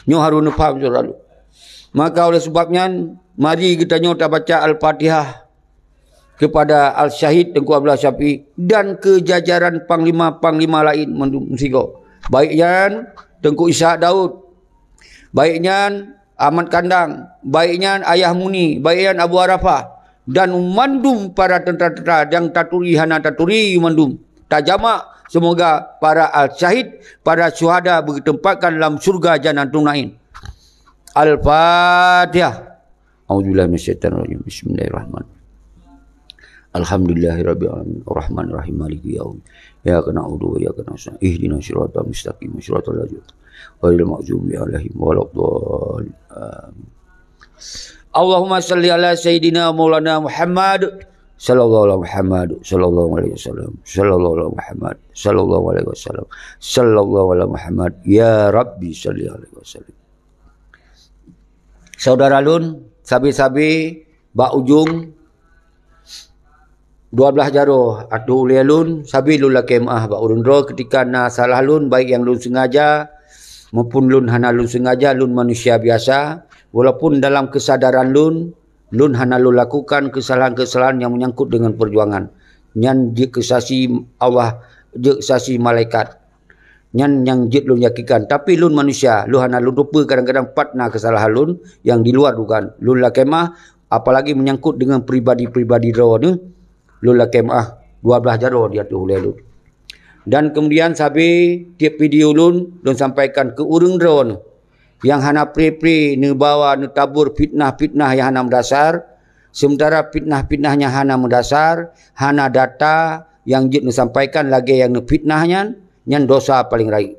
Nyoe harôh neupaham syedara lôn. Maka oleh sebab nyan, mari geutanyoe tabaca Al-Fatihah kepada Al-Syahid Teungku Abdullah Syafi'i dan keu jajaran panglima-panglima laén mandum meusigoe. Baik nyan Teungku Ishak Daud, baik nyan Ahmad Kandang, baik nyan Ayah Muni, baik nyan Abu Arafah, dan mandum para teuntara-teuntara nyang taturi hana taturi mandum. Tajamak, semoga para al-syahid, para syuhada beuteumpat lam syeuruga Jannatul Naim. Al-Fatihah. A'udzubillahi minasyaitonirrajim. Bismillahirrahmanirrahim. Alhamdulillahirabbil alamin. Arrahmanirrahim. Maliki yaumiddin. Iyyaka na'budu wa iyyaka nasta'in. Ihdinas siratal mustaqim. Siratal ladzina ghairil maghdubi alaihim waladdallin. Amin. Allahumma shalli ala sayyidina maulana Muhammad sallallahu ala Muhammad sallallahu alaihi wasallam. Sallallahu ala Muhammad sallallahu alaihi wasallam. Sallallahu ala Muhammad. Ya Rabbi shalli alaihi wasallam. Saudara lôn, sabe-sabe bak ujong dua blaih jaroe ateueh ulée lôn, sabe lôn lakée meuáh bak ureuëng droe keutika na salah lôn, baik nyang lôn seungaja maupun lôn hana lôn seungaja, lôn manusia biasa. Walaupun dalam keusadaran lôn, lôn hana lôn lakukan keusalahan-keusalahan nyang meunyangkot deungon peujuangan. Nyan jeuet keu saksi Allah, jeuet saksi malaikat. Nyan nyang jeuet lôn yakinkan. Tapi lôn manusia, lôn hana lôn tupeue kadang-kadang pat na keusalahan lôn nyang di luar dugaan. Lôn lakée meuáh, apalagi meunyangkot deungon pribadi-pribadi droeneuh, lôn lakée meuáh dua blaih jaroe di ateueh ulée lôn. Dan kemudian sabe tieb video lôn, lôn sampaikan keu ureuëng droeneuh nyang hana pre-pre neubawa neutabur fitnah-fitnah nyang hana meudasar, seumeuntara fitnah-fitnah nyang hana meudasar, hana data nyang jeuet neusampaikan lagée nyang neufitnah nyan, nyan dosa paleng rayeuk.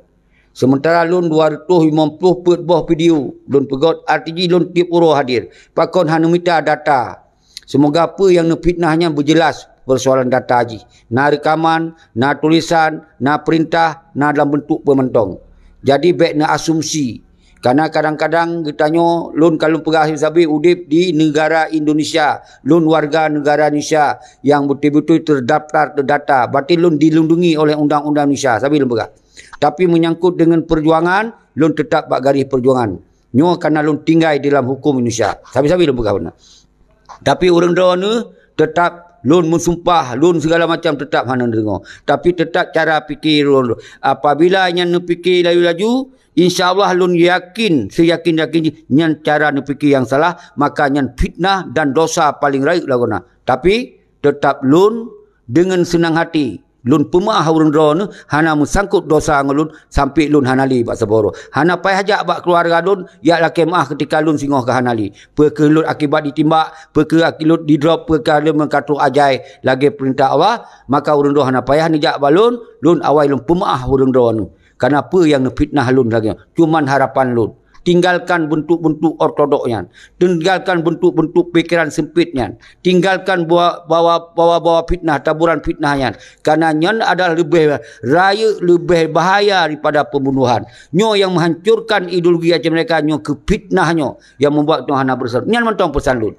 Seumeuntara lôn dua reutôh limong ploh peuet boh video lôn peugét, arti jih lôn tieb uroe hadir. Pakon hana mita data? Seumoga peue nyang neufitnah nyan beujeulaih peusoalan data jih. Na reukaman, na tulésan, na peurintah, na dalam beuntuk peumantong. Jadi bék neuasumsi. Karena kadang-kadang geutanyoe, lôn ka lôn peugah sabe udeb di neugara Indonesia, lôn warga neugara Indonesia nyang beutôi-beutôi teudaftar, teudata, berarti lôn dilindungi oleh undang-undang Indonesia, sabe lôn peugah. Tapi meunyangkot deungon peujuangan, lôn teutap bak garéh peujuangan. Nyoe kana lôn tinggai di lam huköm Indonesia. Sabe-sabe lôn peugah beuna. Tapi ureuëng droeneuh teutap lôn meusumpah, lôn segala macam teutap hana neudeungoe. Tapi teutap cara pike lôn. Apabila nyan neupike laju-laju, insya Allah lôn yakin, seyakin-yakin jih nyan cara neupike nyang salah, maka nyan fitnah dan dosa paleng rayeuk lagoena. Tapi teutap lôn deungon seunang hati. Lôn peumeuáh ureuëng droeneuh hana meusangkot dosa ngon lôn sampoe lôn hana lé bak saboh droe. Hana payah jak bak keuluwarga lôn jak lakée meuáh keutika lôn singoh ka hana lé. Peu kheueh lôn akibat jitimbak, peu kheueh aki-, lôn jidrop, peu kheueh lôn meukatroh ajai lagée peurintah Allah, maka ureuëng droe hana payah neujak bak lôn, lôn awai lôn peumeuáh ureuëng droeneuh. Kana peue nyang neufitnah lôn lagée nyan? Cuman harapan lôn. Tinggalkan beuntuk-beuntuk ortodok nyan. Tinggalkan beuntuk-beuntuk pikeran seumpit nyan. Tinggalkan bawa, bawa, bawa-bawa fitnah, taburan fitnah nyan. Karena nyan adalah leubeh rayeuk, leubeh bahaya daripada pembunuhan. Nyoe nyang menghancurkan ideologi Aceh Merdeka nyoe keu fitnah nyoe nyang membuat nyoe hana bersatu. Nyan mantong peusan lôn.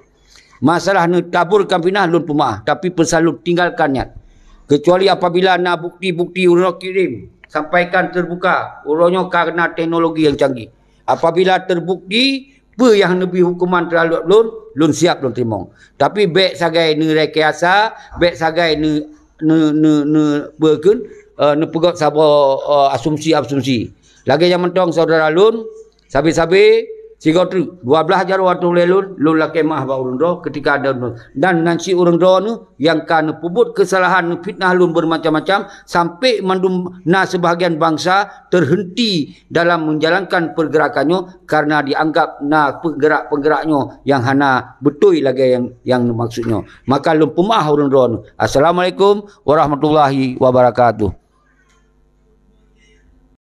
Masalah neutabur kampinah lôn peumaah, tapi peusan lôn tinggalkan nyan. Kecuali apabila na bukti-bukti uroe nyoe kirim, sampaikan terbuka, uroe nyoe ka na teknologi nyang canggih. Apabila terbukti peue nyang neubi hukuman terhadap lôn, lôn siap lôn teurimong. Tapi bék sagai neurekayasa, bék sagai neu, neu, neu, neu, peue kheun, eh, neupeugét saboh, eh, asumsi-asumsi. Lagée nyan mantong syedara lôn, sabe-sabe sigoe treuk, dua blaih jaroe ateueh ulée lôn, lôn lakée meu'ah bak ureuëng droe ketika ada ureuëng droe. Dan nan cit ureuëng droe neuh nyang ka neupeubuet keusalahan, neufitnah lôn beureumacam-macam, sampai mandum na seubahagian bansa teuheunti dalam menjalankan pergerakan nyoe karena dianggap na peugerak-peugerak nyoe nyang hana beutôi lagée nyang, nyang neumaksud nyoe. Maka lôn peumaah ureuëng droe neuh. Assalamualaikum warahmatullahi wabarakatuh.